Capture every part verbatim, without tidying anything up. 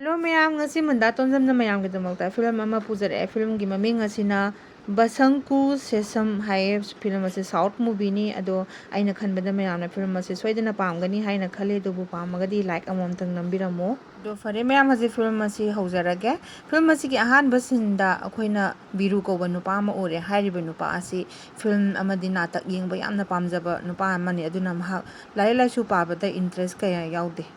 Hello ꯃꯌꯥꯝ, ꯉꯁꯤ ꯃꯟꯗꯥ ꯇꯣꯟꯖꯝꯅ ꯃꯌꯥꯝꯒꯤꯗꯃꯛꯇ film ꯑꯃ ꯄꯨꯖꯔꯛꯑꯦ꯫ ꯐꯤꯂꯝꯒꯤ ꯃꯃꯤꯡ ꯑꯁꯤꯅ ꯕꯁꯪꯀꯨ ꯁꯦꯁꯝ ꯍꯥꯏꯌꯦ꯫ ꯐꯤꯂꯝ ꯑꯁꯤ South movieꯅꯤ, ꯑꯗꯣ ꯑꯩꯅ ꯈꯟꯕꯗ ꯃꯌꯥꯝꯅ ꯐꯤꯂꯝ ꯑꯁꯤ ꯁꯣꯏꯗꯅ ꯄꯥꯝꯒꯅꯤ ꯍꯥꯏꯅ ꯈꯜꯂꯤ꯫ ꯑꯗꯨꯕꯨ ꯄꯥꯝꯃꯒꯗꯤ like ꯑꯃꯃꯝꯇꯪ ꯅꯝꯕꯤꯔꯝꯃꯣ꯫ ꯑꯗꯣ ꯐꯔꯦ ꯃꯌꯥꯝ, ꯍꯧꯖꯤꯛ ꯐꯤꯂꯝ ꯑꯁꯤ ꯍꯧꯖꯔꯒꯦ꯫ ꯐꯤꯂꯝ ꯑꯁꯤꯒꯤ ꯑꯍꯥꯟꯕ sceneꯗ ꯑꯩꯈꯣꯏꯅ ꯕꯤꯔꯨ ꯀꯧꯕ ꯅꯨꯄꯥ ꯑꯃ ꯎꯔꯦ꯫ ꯍꯥꯏꯔꯤꯕ ꯅꯨꯄꯥ ꯑꯁꯤ ꯐꯤꯂꯝ ꯑꯃꯗꯤ ꯅꯥꯇꯛ ꯌꯦꯡꯕ ꯌꯥꯝꯅ ꯄꯥꯝꯖꯕ ꯅꯨꯄꯥ ꯑꯃꯅꯤ, ꯑꯗꯨꯅ ꯃꯍꯥꯛ ꯂꯥꯏꯔꯤꯛ ꯂꯥꯏꯁꯨ ꯄꯥꯕꯗ interest ꯀꯌꯥ ꯌꯥꯎꯗꯦ꯫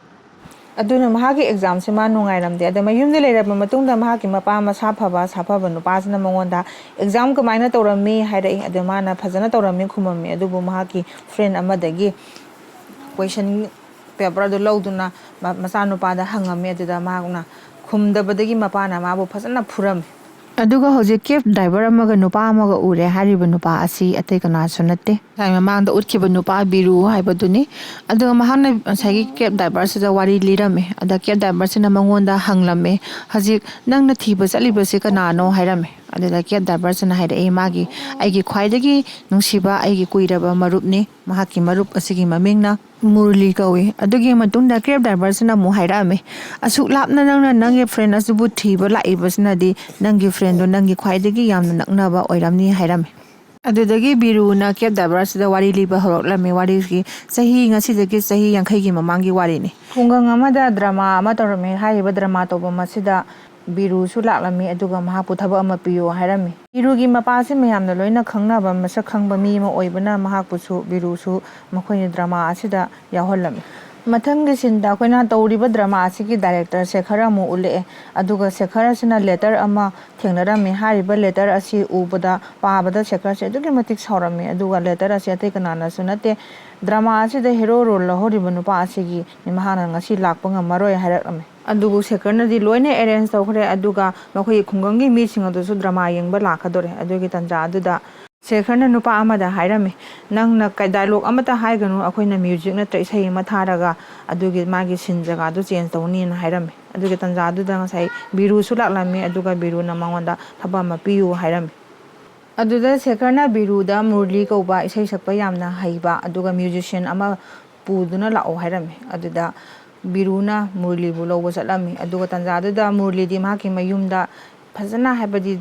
ꯑꯗꯨꯅ ꯃꯍꯥꯛꯀꯤ examꯁꯦ ꯃꯥ ꯅꯨꯡꯉꯥꯏꯔꯝꯗꯦ꯫ ꯑꯗ ꯃꯌꯨꯝꯗ ꯂꯩꯔꯕ ꯃꯇꯨꯡꯗ ꯃꯍꯥꯛꯀꯤ ꯃꯄꯥ ꯃꯁꯥ ꯐꯕ ꯁꯥꯐꯕ ꯅꯨꯄꯥꯁꯤꯅ ꯃꯉꯣꯟꯗ exam ꯀꯃꯥꯏꯅ ꯇꯧꯔꯝꯃꯤ ꯍꯥꯏꯔꯛꯏ꯫ ꯑꯗ ꯃꯥꯅ ꯐꯖꯅ ꯇꯧꯔꯝꯃꯤ ꯈꯨꯝꯃꯝꯃꯤ꯫ ꯑꯗꯨꯕꯨ ꯃꯍꯥꯛꯀꯤ friend ꯑꯃꯗꯒꯤ question paperꯗꯨ ꯂꯧꯗꯨꯅ ꯃ-, ꯃꯆꯥꯅꯨꯄꯥꯗ ꯍꯪꯉꯝꯃꯤ꯫ ꯑꯗꯨꯗ ꯃꯍꯥꯛꯅ ꯈꯨꯝꯗꯕꯗꯒꯤ ꯃꯄꯥꯅ ꯃꯥꯕꯨ ꯐꯖꯅ ꯐꯨꯔꯝꯃꯤ꯫ ꯑꯗꯨꯒ ꯍꯧꯖꯤꯛ cab driver ꯑꯃꯒ ꯅꯨꯄꯥ ꯑꯃꯒ ꯎꯔꯦ꯫ ꯍꯥꯏꯔꯤꯕ ꯅꯨꯄꯥ ꯑꯁꯤ ꯑꯇꯩ ꯀꯅꯥꯁꯨ ꯅꯠꯇꯦ, ꯉꯁꯥꯏ ꯃꯃꯥꯡꯗ ꯎꯠꯈꯤꯕ ꯅꯨꯄꯥ ꯕꯤꯔꯨ ꯍꯥꯏꯕꯗꯨꯅꯤ꯫ ꯑꯗꯨꯒ ꯃꯍꯥꯛꯅ ꯉꯁꯥꯏꯒꯤ cab driverꯁꯤꯗ ꯋꯥꯔꯤ ꯂꯤꯔꯝꯃꯦ꯫ ꯑꯗ cab driverꯁꯤꯅ ꯃꯉꯣꯟꯗ ꯍꯪꯂꯝꯃꯦ, "ꯍꯧꯖꯤꯛ ꯅꯪꯅ ꯊꯤꯕ ꯆꯠꯂꯤꯕꯁꯤ ꯀꯅꯥꯅꯣ?" ꯍꯥꯏꯔꯝꯃꯦ꯫ ꯑꯗꯨꯗ cab driverꯁꯤꯅ ꯍꯥꯏꯔꯛꯑꯦ, "ꯃꯥꯒꯤ, ꯑꯩꯒꯤ ꯈ꯭ꯋꯥꯏꯗꯒꯤ ꯅꯨꯡꯁꯤꯕ, ꯑꯩꯒꯤ ꯀꯨꯏꯔꯕ ꯃꯔꯨꯞꯅꯤ꯫ ꯃꯍꯥꯛꯀꯤ ꯃꯔꯨꯞ ꯑꯁꯤꯒꯤ ꯃꯃꯤꯡꯅ ꯃꯨꯔꯂꯤ ꯀꯧꯏ꯫" ꯑꯗꯨꯒꯤ ꯃꯇꯨꯡꯗ cab driverꯁꯤꯅ ꯑꯃꯨꯛ ꯍꯥꯏꯔꯛꯑꯝꯃꯤ, "ꯑꯁꯨꯛ ꯂꯥꯞꯅ ꯅꯪꯅ ꯅꯪꯒꯤ friend ꯑꯁꯤꯕꯨ ꯊꯤꯕ ꯂꯥꯛꯏꯕꯁꯤꯅꯗꯤ ꯅꯪꯒꯤ friendꯗꯣ ꯅꯪꯒꯤ ꯈ꯭ꯋꯥꯏꯗꯒꯤ ꯌꯥꯝꯅ ꯅꯛꯅꯕ ꯑꯣꯏꯔꯝꯅꯤ" ꯍꯥꯏꯔꯝꯃꯤ꯫ ꯑꯗꯨꯗꯒꯤ ꯕꯤꯔꯨꯅ cab driverꯁꯤꯗ ꯋꯥꯔꯤ ꯂꯤꯕ ꯍꯧꯔꯛꯂꯝꯃꯤ꯫ ꯋꯥꯔꯤꯁꯤ ꯆꯍꯤ, ꯉꯁꯤꯗꯒꯤ ꯆꯍꯤ ꯌꯥꯡꯈꯩꯒꯤ ꯃꯃꯥꯡꯒꯤ ꯋꯥꯔꯤꯅꯤ꯫ ꯈꯨꯡꯒꯪ ꯑꯃꯗ drama ꯑꯃ ꯇꯧꯔꯝꯃꯤ꯫ ꯍꯥꯏꯔꯤꯕ drama ꯇꯧꯐꯝ ꯑꯁꯤꯗ ꯕꯤꯔꯨꯁꯨ ꯂꯥꯛꯂꯝꯃꯤ, ꯑꯗꯨꯒ ꯃꯍꯥꯛꯄꯨ ꯊꯕꯛ ꯑꯃ ꯄꯤꯌꯨ ꯍꯥꯏꯔꯝꯃꯤ꯫ ꯕꯤꯔꯨꯒꯤ ꯃꯄꯥꯁꯤ ꯃꯌꯥꯝꯅ ꯂꯣꯏꯅ ꯈꯪꯅꯕ, ꯃꯁꯛ ꯈꯪꯕ ꯃꯤ ꯑꯃ ꯑꯣꯏꯕꯅ ꯃꯍꯥꯛꯄꯨꯁꯨ, ꯕꯤꯔꯨꯁꯨ ꯃꯈꯣꯏꯅ drama ꯑꯁꯤꯗ ꯌꯥꯎꯍꯜꯂꯝꯃꯤ꯫ ꯃꯊꯪꯒꯤ sceneꯗ ꯑꯩꯈꯣꯏꯅ ꯇꯧꯔꯤꯕ drama ꯑꯁꯤꯒꯤ director ꯁꯦꯈꯔ ꯑꯃꯨꯛ ꯎꯠꯂꯛꯑꯦ꯫ ꯑꯗꯨꯒ ꯁꯦꯈꯔ ꯑꯁꯤꯅ letter ꯑꯃ ꯊꯦꯡꯅꯔꯝꯃꯤ꯫ ꯍꯥꯏꯔꯤꯕ letter ꯑꯁꯤ ꯎꯕꯗ, ꯄꯥꯕꯗ ꯁꯦꯈꯔꯁꯦ ꯑꯗꯨꯛꯀꯤ ꯃꯇꯤꯛ ꯁꯥꯎꯔꯝꯃꯤ꯫ ꯑꯗꯨꯒ letter ꯑꯁꯤ ꯑꯇꯩ ꯀꯅꯥꯅꯁꯨ ꯅꯠꯇꯦ, drama ꯑꯁꯤꯗ hero role ꯂꯧꯍꯧꯔꯤꯕ ꯅꯨꯄꯥ ꯑꯁꯤꯒꯤ ꯃꯍꯥꯛꯅ ꯉꯁꯤ ꯂꯥꯛꯄ ꯉꯝꯃꯔꯣꯏ ꯍꯥꯏꯔꯛꯂꯝꯃꯤ꯫ ꯑꯗꯨꯕꯨ ꯁꯦꯈꯔꯅꯗꯤ ꯂꯣꯏꯅ arrange ꯇꯧꯈ꯭ꯔꯦ꯫ ꯑꯗꯨꯒ ꯃꯈꯣꯏꯒꯤ ꯈꯨꯡꯒꯪꯒꯤ ꯃꯤꯁꯤꯡ ꯑꯗꯨꯁꯨ drama ꯌꯦꯡꯕ ꯂꯥꯛꯀꯗꯣꯔꯦ꯫ ꯑꯗꯨꯒꯤ ꯇꯥꯟꯖꯥ ꯑꯗꯨꯗ ꯁꯦꯈꯔꯅ ꯅꯨꯄꯥ ꯑꯃꯗ ꯍꯥꯏꯔꯝꯃꯤ, "ꯅꯪꯅ ꯀ-, dialogue ꯑꯃꯠꯇ ꯍꯥꯏꯒꯅꯨ, ꯑꯩꯈꯣꯏꯅ music ꯅꯠꯇ꯭ꯔ ꯏꯁꯩ ꯑꯃ ꯊꯥꯔꯒ ꯑꯗꯨꯒꯤ ꯃꯥꯒꯤ scene ꯖꯒꯥꯗꯨ change ꯇꯧꯅꯤꯅ" ꯍꯥꯏꯔꯝꯃꯤ꯫ ꯑꯗꯨꯒꯤ ꯇꯥꯟꯖꯥꯗꯨꯗ ꯉꯁꯥꯏ ꯕꯤꯔꯨꯁꯨ ꯂꯥꯛꯂꯝꯃꯤ, ꯑꯗꯨꯒ ꯕꯤꯔꯨꯅ ꯃꯉꯣꯟꯗ ꯊꯕꯛ ꯑꯃ ꯄꯤꯌꯨ ꯍꯥꯏꯔꯝꯃꯤ꯫ ꯑꯗꯨꯗ ꯁꯦꯈꯔꯅ ꯕꯤꯔꯨꯗ ꯃꯨꯔꯂꯤ ꯀꯧꯕ ꯏꯁꯩ ꯁꯛꯄ ꯌꯥꯝꯅ ꯍꯩꯕ ꯑꯗꯨꯒ musician ꯑꯃ ꯄꯨꯗꯨꯅ ꯂꯥꯛꯑꯣ ꯍꯥꯏꯔꯝꯃꯤ꯫ ꯑꯗꯨꯗ ꯕꯤꯔꯨꯅ ꯃꯨꯔꯂꯤꯕꯨ ꯂꯧꯕ ꯆꯠꯂꯝꯃꯤ꯫ ꯑꯗꯨꯒ ꯇꯥꯟꯖꯥꯗꯨꯗ ꯃꯨꯔꯂꯤꯗꯤ ꯃꯍꯥꯛꯀꯤ ꯃꯌꯨꯝꯗ ꯐꯖꯅ, ꯍꯥꯏꯕꯗꯤ,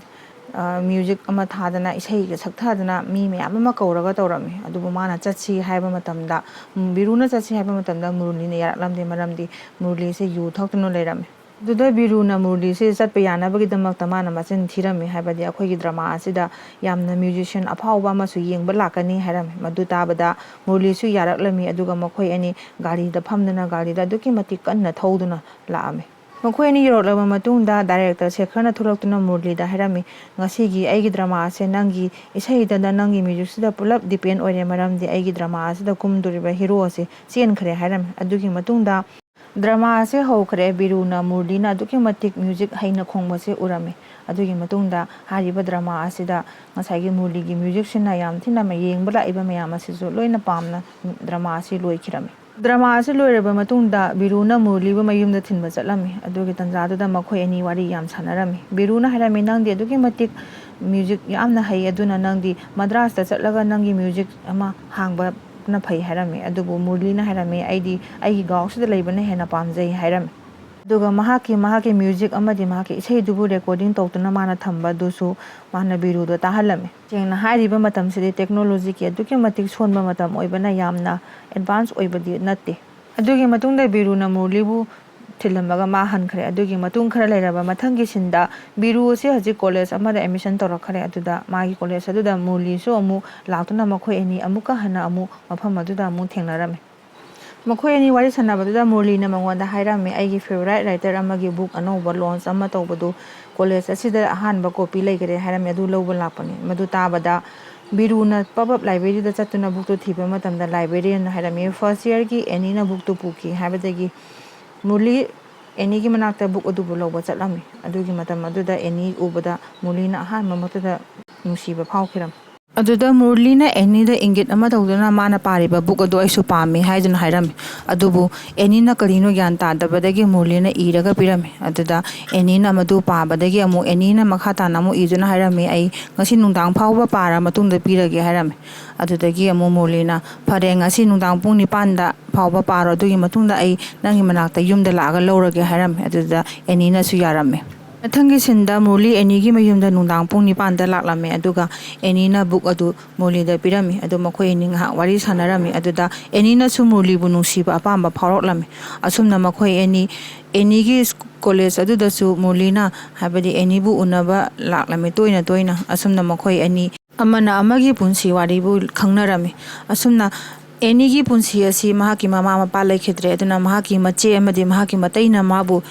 ꯑ, ꯃ꯭ꯌꯨꯖꯤꯛ ꯑꯃ ꯊꯥꯗꯅ, ꯏꯁꯩꯒ ꯁꯛꯊꯗꯅ ꯃꯤ ꯃꯌꯥꯝ ꯑꯃ ꯀꯧꯔꯒ ꯇꯧꯔꯝꯃꯤ꯫ ꯑꯗꯨꯕꯨ ꯃꯥꯅ ꯆꯠꯁꯤ ꯍꯥꯏꯕ ꯃꯇꯝꯗ, ꯎꯝ, ꯕꯤꯔꯨꯅ ꯆꯠꯁꯤ ꯍꯥꯏꯕ ꯃꯇꯝꯗ ꯃꯨꯔꯂꯤꯅ ꯌꯥꯔꯛꯂꯝꯗꯦ, ꯃꯔꯝꯗꯤ ꯃꯨꯔꯂꯤꯁꯦ ꯌꯨ ꯊꯛꯇꯨꯅ ꯂꯩꯔꯝꯃꯤ꯫ ꯑꯗꯨꯗ ꯕꯤꯔꯨꯅ ꯃꯨꯔꯂꯤꯁꯦ ꯆꯠꯄ ꯌꯥꯅꯕꯒꯤꯗꯃꯛꯇ ꯃꯥꯅ ꯃꯆꯤꯟ ꯊꯤꯔꯝꯃꯤ, ꯍꯥꯏꯕꯗꯤ ꯑꯩꯈꯣꯏꯒꯤ ꯗ꯭ꯔꯃꯥ ꯑꯁꯤꯗ ꯌꯥꯝꯅ ꯃ꯭ꯌꯨꯖꯤꯁꯤꯌꯥꯟ ꯑꯐꯥꯎꯕ ꯑꯃꯁꯨ ꯌꯦꯡꯕ ꯂꯥꯛꯀꯅꯤ ꯍꯥꯏꯔꯝꯃꯤ꯫ ꯃꯗꯨ ꯇꯥꯕꯗ ꯃꯨꯔꯂꯤꯁꯨ ꯌꯥꯔꯛꯂꯝꯃꯤ꯫ ꯑꯗꯨꯒ ꯃꯈꯣꯏ ꯑꯅꯤ ꯒꯥꯔꯤꯗ ꯐꯝꯗꯨꯅ ꯒꯥꯔꯤꯗ ꯑꯗꯨꯛꯀꯤ ꯃꯇꯤꯛ ꯀꯟꯅ ꯊꯧꯗꯨꯅ ꯂꯥꯛꯑꯝꯃꯤ꯫ ꯃꯈꯣꯏ ꯑꯅꯤ ꯌꯧꯔꯛꯂꯕ ꯃꯇꯨꯡꯗ ꯗꯥꯏꯔꯦꯛꯇꯔ ꯁꯦꯈꯔꯅ ꯊꯣꯛꯂꯛꯇꯨꯅ ꯃꯨꯔꯂꯤꯗ ꯍꯥꯏꯔꯝꯃꯤ, "ꯉꯁꯤꯒꯤ ꯑꯩꯒꯤ ꯗ꯭ꯔꯃꯥ ꯑꯁꯦ ꯅꯪꯒꯤ ꯏꯁꯩꯗꯅ, ꯅꯪꯒꯤ ꯃ꯭ꯌꯨꯖꯤꯛꯁꯤꯗ ꯄꯨꯂꯞ ꯗꯤꯄꯦꯟ ꯑꯣꯏꯔꯦ, ꯃꯔꯝꯗꯤ ꯑꯩꯒꯤ ꯗ꯭ꯔꯃꯥ ꯑꯁꯤꯗ ꯀꯨꯝꯗꯣꯔꯤꯕ ꯍꯤꯔꯣ ꯑꯁꯤ ꯆꯦꯟꯈ꯭ꯔꯦ" ꯍꯥꯏꯔꯝꯃꯤ꯫ ꯑꯗꯨꯒꯤ ꯃꯇꯨꯡꯗ ꯗ꯭ꯔꯃꯥ ꯑꯁꯦ ꯍꯧꯈ꯭ꯔꯦ꯫ ꯕꯤꯔꯨꯅ ꯃꯨꯔꯂꯤꯅ ꯑꯗꯨꯛꯀꯤ ꯃꯇꯤꯛ ꯃ꯭ꯌꯨꯖꯤꯛ ꯍꯩꯅ ꯈꯣꯡꯕꯁꯦ ꯎꯔꯝꯃꯤ꯫ ꯑꯗꯨꯒꯤ ꯃꯇꯨꯡꯗ ꯍꯥꯏꯔꯤꯕ ꯗ꯭ꯔꯃꯥ ꯑꯁꯤꯗ ꯉꯁꯥꯏꯒꯤ ꯃꯨꯔꯂꯤꯒꯤ ꯃ꯭ꯌꯨꯖꯤꯛꯁꯤꯅ ꯌꯥꯝ ꯊꯤꯅ ꯌꯦꯡꯕ ꯂꯥꯛꯏꯕ ꯃꯌꯥꯝ ꯑꯁꯤꯁꯨ ꯂꯣꯏꯅ ꯄꯥꯝꯅ ꯗ꯭ꯔꯃꯥ ꯑꯁꯤ ꯂꯣꯏꯈꯤꯔꯝꯃꯤ꯫ ꯗ꯭ꯔꯃꯥ ꯑꯁꯤ ꯂꯣꯏꯔꯕ ꯃꯇꯨꯡꯗ ꯕꯤꯔꯨꯅ ꯃꯨꯔꯂꯤꯕꯨ ꯃꯌꯨꯝꯗ ꯊꯤꯟꯕ ꯆꯠꯂꯝꯃꯤ꯫ ꯑꯗꯨꯒꯤ ꯇꯥꯟꯖꯥꯗꯨꯗ ꯃꯈꯣꯏ ꯑꯅꯤ ꯋꯥꯔꯤ ꯌꯥꯝ ꯁꯥꯟꯅꯔꯝꯃꯤ꯫ ꯕꯤꯔꯨꯅ ꯍꯥꯏꯔꯝꯃꯤ, "ꯅꯪꯗꯤ ꯑꯗꯨꯛꯀꯤ ꯃꯇꯤꯛ ꯃ꯭ꯌꯨꯖꯤꯛ ꯌꯥꯝꯅ ꯍꯩ, ꯑꯗꯨꯅ ꯅꯪꯗꯤ ꯃꯗ꯭ꯔꯥꯁꯇ ꯆꯠꯂꯒ ꯅꯪꯒꯤ ꯃ꯭ꯌꯨꯖꯤꯛ ꯑꯃ ꯍꯥꯡꯕꯅ ꯐꯩ" ꯍꯥꯏꯔꯝꯃꯤ꯫ ꯑꯗꯨꯕꯨ ꯃꯨꯔꯂꯤꯅ ꯍꯥꯏꯔꯝꯃꯤ, "ꯑꯩꯗꯤ ꯑꯩꯒꯤ ꯒꯥꯎꯁꯤꯗ ꯂꯩꯕꯅ ꯍꯦꯟꯅ ꯄꯥꯝꯖꯩ" ꯍꯥꯏꯔꯝꯃꯤ꯫ ꯑꯗꯨꯒ ꯃꯍꯥꯛꯀꯤ, ꯃꯍꯥꯛꯀꯤ ꯃ꯭ꯌꯨꯖꯤꯛ ꯑꯃꯗꯤ ꯃꯍꯥꯛꯀꯤ ꯏꯁꯩꯗꯨꯕꯨ ꯔꯦꯀꯣꯔꯗꯤꯡ ꯇꯧꯗꯨꯅ ꯃꯥꯅ ꯊꯝꯕ ꯑꯗꯨꯁꯨ ꯃꯥꯅ ꯕꯤꯔꯨꯗ ꯇꯥꯍꯜꯂꯝꯃꯤ꯫ ꯇꯁꯦꯡꯅ ꯍꯥꯏꯔꯤꯕ ꯃꯇꯝꯁꯤꯗꯤ ꯇꯦꯛꯅꯣꯂꯣꯖꯤꯒꯤ ꯑꯗꯨꯛꯀꯤ ꯃꯇꯤꯛ ꯁꯣꯟꯕ ꯃꯇꯝ ꯑꯣꯏꯕꯅ ꯌꯥꯝꯅ ꯑꯦꯗꯚꯥꯟꯁ ꯑꯣꯏꯕꯗꯤ ꯅꯠꯇꯦ꯫ ꯑꯗꯨꯒꯤ ꯃꯇꯨꯡꯗ ꯕꯤꯔꯨꯅ ꯃꯨꯔꯂꯤꯕꯨ ꯊꯤꯜꯂꯝꯃꯒ ꯃꯥ ꯍꯟꯈ꯭ꯔꯦ꯫ ꯑꯗꯨꯒꯤ ꯃꯇꯨꯡ ꯈꯔ ꯂꯩꯔꯕ ꯃꯊꯪꯒꯤ ꯁꯤꯟꯗ ꯕꯤꯔꯨ ꯑꯁꯤ ꯍꯧꯖꯤꯛ ꯀꯣꯂꯦꯖ ꯑꯃꯗ ꯑꯦꯗꯃꯤꯁꯟ ꯇꯧꯔꯛꯈ꯭ꯔꯦ꯫ ꯑꯗꯨꯗ ꯃꯥꯒꯤ ꯀꯣꯂꯦꯖ ꯑꯗꯨꯗ ꯃꯨꯔꯂꯤꯁꯨ ꯑꯃꯨꯛ ꯂꯥꯛꯇꯨꯅ ꯃꯈꯣꯏ ꯑꯅꯤ ꯑꯃꯨꯛꯀ ꯍꯟꯅ ꯑꯃꯨꯛ ꯃꯐꯝ ꯑꯗꯨꯗ ꯑꯃꯨꯛ ꯊꯦꯡꯅꯔꯝꯃꯤ꯫ ꯃꯈꯣꯏ ꯑꯅꯤ ꯋꯥꯔꯤ ꯁꯥꯟꯅꯕꯗꯨꯗ ꯃꯨꯔꯂꯤꯅ ꯃꯉꯣꯟꯗ ꯍꯥꯏꯔꯝꯃꯤ, "ꯑꯩꯒꯤ ꯐꯦꯚꯣꯔꯥꯏꯠ ꯔꯥꯏꯇꯔ ꯑꯃꯒꯤ ꯕꯨꯛ ꯑꯅꯧꯕ ꯂꯣꯟꯆ ꯑꯃ ꯇꯧꯕꯗꯨ ꯀꯣꯂꯦꯖ ꯑꯁꯤꯗ ꯑꯍꯥꯟꯕ ꯀꯣꯄꯤ ꯂꯩꯈꯔꯦ" ꯍꯥꯏꯔꯝꯃꯤ꯫ "ꯑꯗꯨ ꯂꯧꯕ ꯂꯥꯛꯄꯅꯤ"꯫ ꯃꯗꯨ ꯇꯥꯕꯗ ꯕꯤꯔꯨꯅ ꯄꯕꯞ ꯂꯥꯏꯕ꯭ꯔꯦꯔꯤꯗ ꯆꯠꯇꯨꯅ ꯕꯨꯛꯇꯨ ꯊꯤꯕ ꯃꯇꯝꯗ ꯂꯥꯏꯕ꯭ꯔꯦꯔꯤꯌꯟꯅ ꯍꯥꯏꯔꯝꯃꯤ, "ꯐꯥꯔꯁ ꯏꯌꯔꯒꯤ ꯑꯦꯅꯤꯅ ꯕꯨꯛꯇꯨ ꯄꯨꯈꯤ" ꯍꯥꯏꯕꯗꯒꯤ ꯃꯨꯔꯂꯤ ꯑꯦꯅꯤꯒꯤ ꯃꯅꯥꯛꯇ ꯕꯨꯛ ꯑꯗꯨꯕꯨ ꯂꯧꯕ ꯆꯠꯂꯝꯃꯤ꯫ ꯑꯗꯨꯒꯤ ꯃꯇꯝ ꯑꯗꯨꯗ ꯑꯦꯅꯤ ꯎꯕꯗ ꯃꯨꯔꯂꯤꯅ ꯑꯍꯥꯟꯕ ꯃꯛꯇꯗ ꯅꯨꯡꯁꯤꯕ ꯐꯥꯎꯈꯤꯔꯝꯃꯤ꯫ ꯑꯗꯨꯗ ꯃꯨꯔꯂꯤꯅ ꯑꯦꯅꯤꯗ ꯏꯪꯒꯤꯠ ꯑꯃ ꯇꯧꯗꯨꯅ, "ꯃꯥꯅ ꯄꯥꯔꯤꯕ ꯕꯨꯛ ꯑꯗꯨ ꯑꯩꯁꯨ ꯄꯥꯝꯃꯤ" ꯍꯥꯏꯗꯨꯅ ꯍꯥꯏꯔꯝꯃꯤ꯫ ꯑꯗꯨꯕꯨ ꯑꯦꯅꯤꯅ ꯀꯔꯤꯅꯣ ꯒ꯭ꯌꯥꯟ ꯇꯥꯗꯕꯗꯒꯤ ꯃꯨꯔꯂꯤꯅ ꯏꯔꯒ ꯄꯤꯔꯝꯃꯤ꯫ ꯑꯗꯨꯗ ꯑꯦꯅꯤꯅ ꯃꯗꯨ ꯄꯥꯕꯗꯒꯤ ꯑꯃꯨꯛ ꯑꯦꯅꯤꯅ ꯃꯈꯥ ꯇꯥꯅ ꯑꯃꯨꯛ ꯏꯗꯨꯅ ꯍꯥꯏꯔꯝꯃꯤ, "ꯑꯩ ꯉꯁꯤ ꯅꯨꯡꯗꯥꯡ ꯐꯥꯎꯕ ꯄꯥꯔ ꯃꯇꯨꯡꯗ ꯄꯤꯔꯒꯦ" ꯍꯥꯏꯔꯝꯃꯤ꯫ ꯑꯗꯨꯗꯒꯤ ꯑꯃꯨꯛ ꯃꯨꯔꯂꯤꯅ, "ꯐꯔꯦ, ꯉꯁꯤ ꯅꯨꯡꯗꯥꯡ ꯄꯨꯡ ꯅꯤꯄꯥꯟꯗ ꯐꯥꯎꯕ ꯄꯥꯔꯣ, ꯑꯗꯨꯒꯤ ꯃꯇꯨꯡꯗ ꯑꯩ ꯅꯪꯒꯤ ꯃꯅꯥꯛꯇ ꯌꯨꯝꯗ ꯂꯥꯛꯑꯒ ꯂꯧꯔꯒꯦ" ꯍꯥꯏꯔꯝꯃꯦ꯫ ꯑꯗꯨꯗ ꯑꯦꯅꯤꯅꯁꯨ ꯌꯥꯔꯝꯃꯦ꯫ ꯃꯊꯪꯒꯤ ꯁꯤꯟꯗ ꯃꯨꯔꯂꯤ ꯑꯦꯅꯤꯒꯤ ꯃꯌꯨꯝꯗ ꯅꯨꯡꯗꯥꯡ ꯄꯨꯡ ꯅꯤꯄꯥꯟꯗ ꯂꯥꯛꯂꯝꯃꯦ, ꯑꯗꯨꯒ ꯑꯦꯅꯤꯅ ꯕꯨꯛ ꯑꯗꯨ ꯃꯨꯔꯂꯤꯗ ꯄꯤꯔꯝꯃꯤ꯫ ꯑꯗꯨ ꯃꯈꯣꯏ ꯑꯅꯤ ꯉꯥꯏꯍꯥꯛ ꯋꯥꯔꯤ ꯁꯥꯟꯅꯔꯝꯃꯤ꯫ ꯑꯗꯨꯗ ꯑꯦꯅꯤꯅꯁꯨ ꯃꯨꯔꯂꯤꯕꯨ ꯅꯨꯡꯁꯤꯕ ꯑꯄꯥꯝꯕ ꯐꯥꯎꯔꯛꯂꯝꯃꯤ꯫ ꯑꯁꯨꯝꯅ ꯃꯈꯣꯏ ꯑꯅꯤ ꯑꯦꯅꯤꯒꯤ ꯁ꯭ꯀꯨ-, ꯀꯣꯂꯦꯖ ꯑꯗꯨꯗꯁꯨ ꯃꯨꯔꯂꯤꯅ, ꯍꯥꯏꯕꯗꯤ ꯑꯦꯅꯤꯕꯨ ꯎꯅꯕ ꯂꯥꯛꯂꯝꯃꯤ ꯇꯣꯏꯅ ꯇꯣꯏꯅ꯫ ꯑꯁꯨꯝꯅ ꯃꯈꯣꯏ ꯑꯅꯤ ꯑꯃꯅ ꯑꯃꯒꯤ ꯄꯨꯟꯁꯤ ꯋꯥꯔꯤꯕꯨ ꯈꯪꯅꯔꯝꯃꯤ꯫ ꯑꯁꯨꯝꯅ ꯑꯦꯅꯤꯒꯤ ꯄꯨꯟꯁꯤ ꯑꯁꯤ ꯃꯍꯥꯛꯀꯤ ꯃꯃꯥ ꯃꯄꯥ ꯂꯩꯈꯤꯗ꯭ꯔꯦ, ꯑꯗꯨꯅ ꯃꯍꯥꯛꯀꯤ ꯃꯆꯦ ꯑꯃꯗꯤ ꯃꯍꯥꯛꯀꯤ ꯃꯇꯩꯅ ꯃꯥꯕꯨ,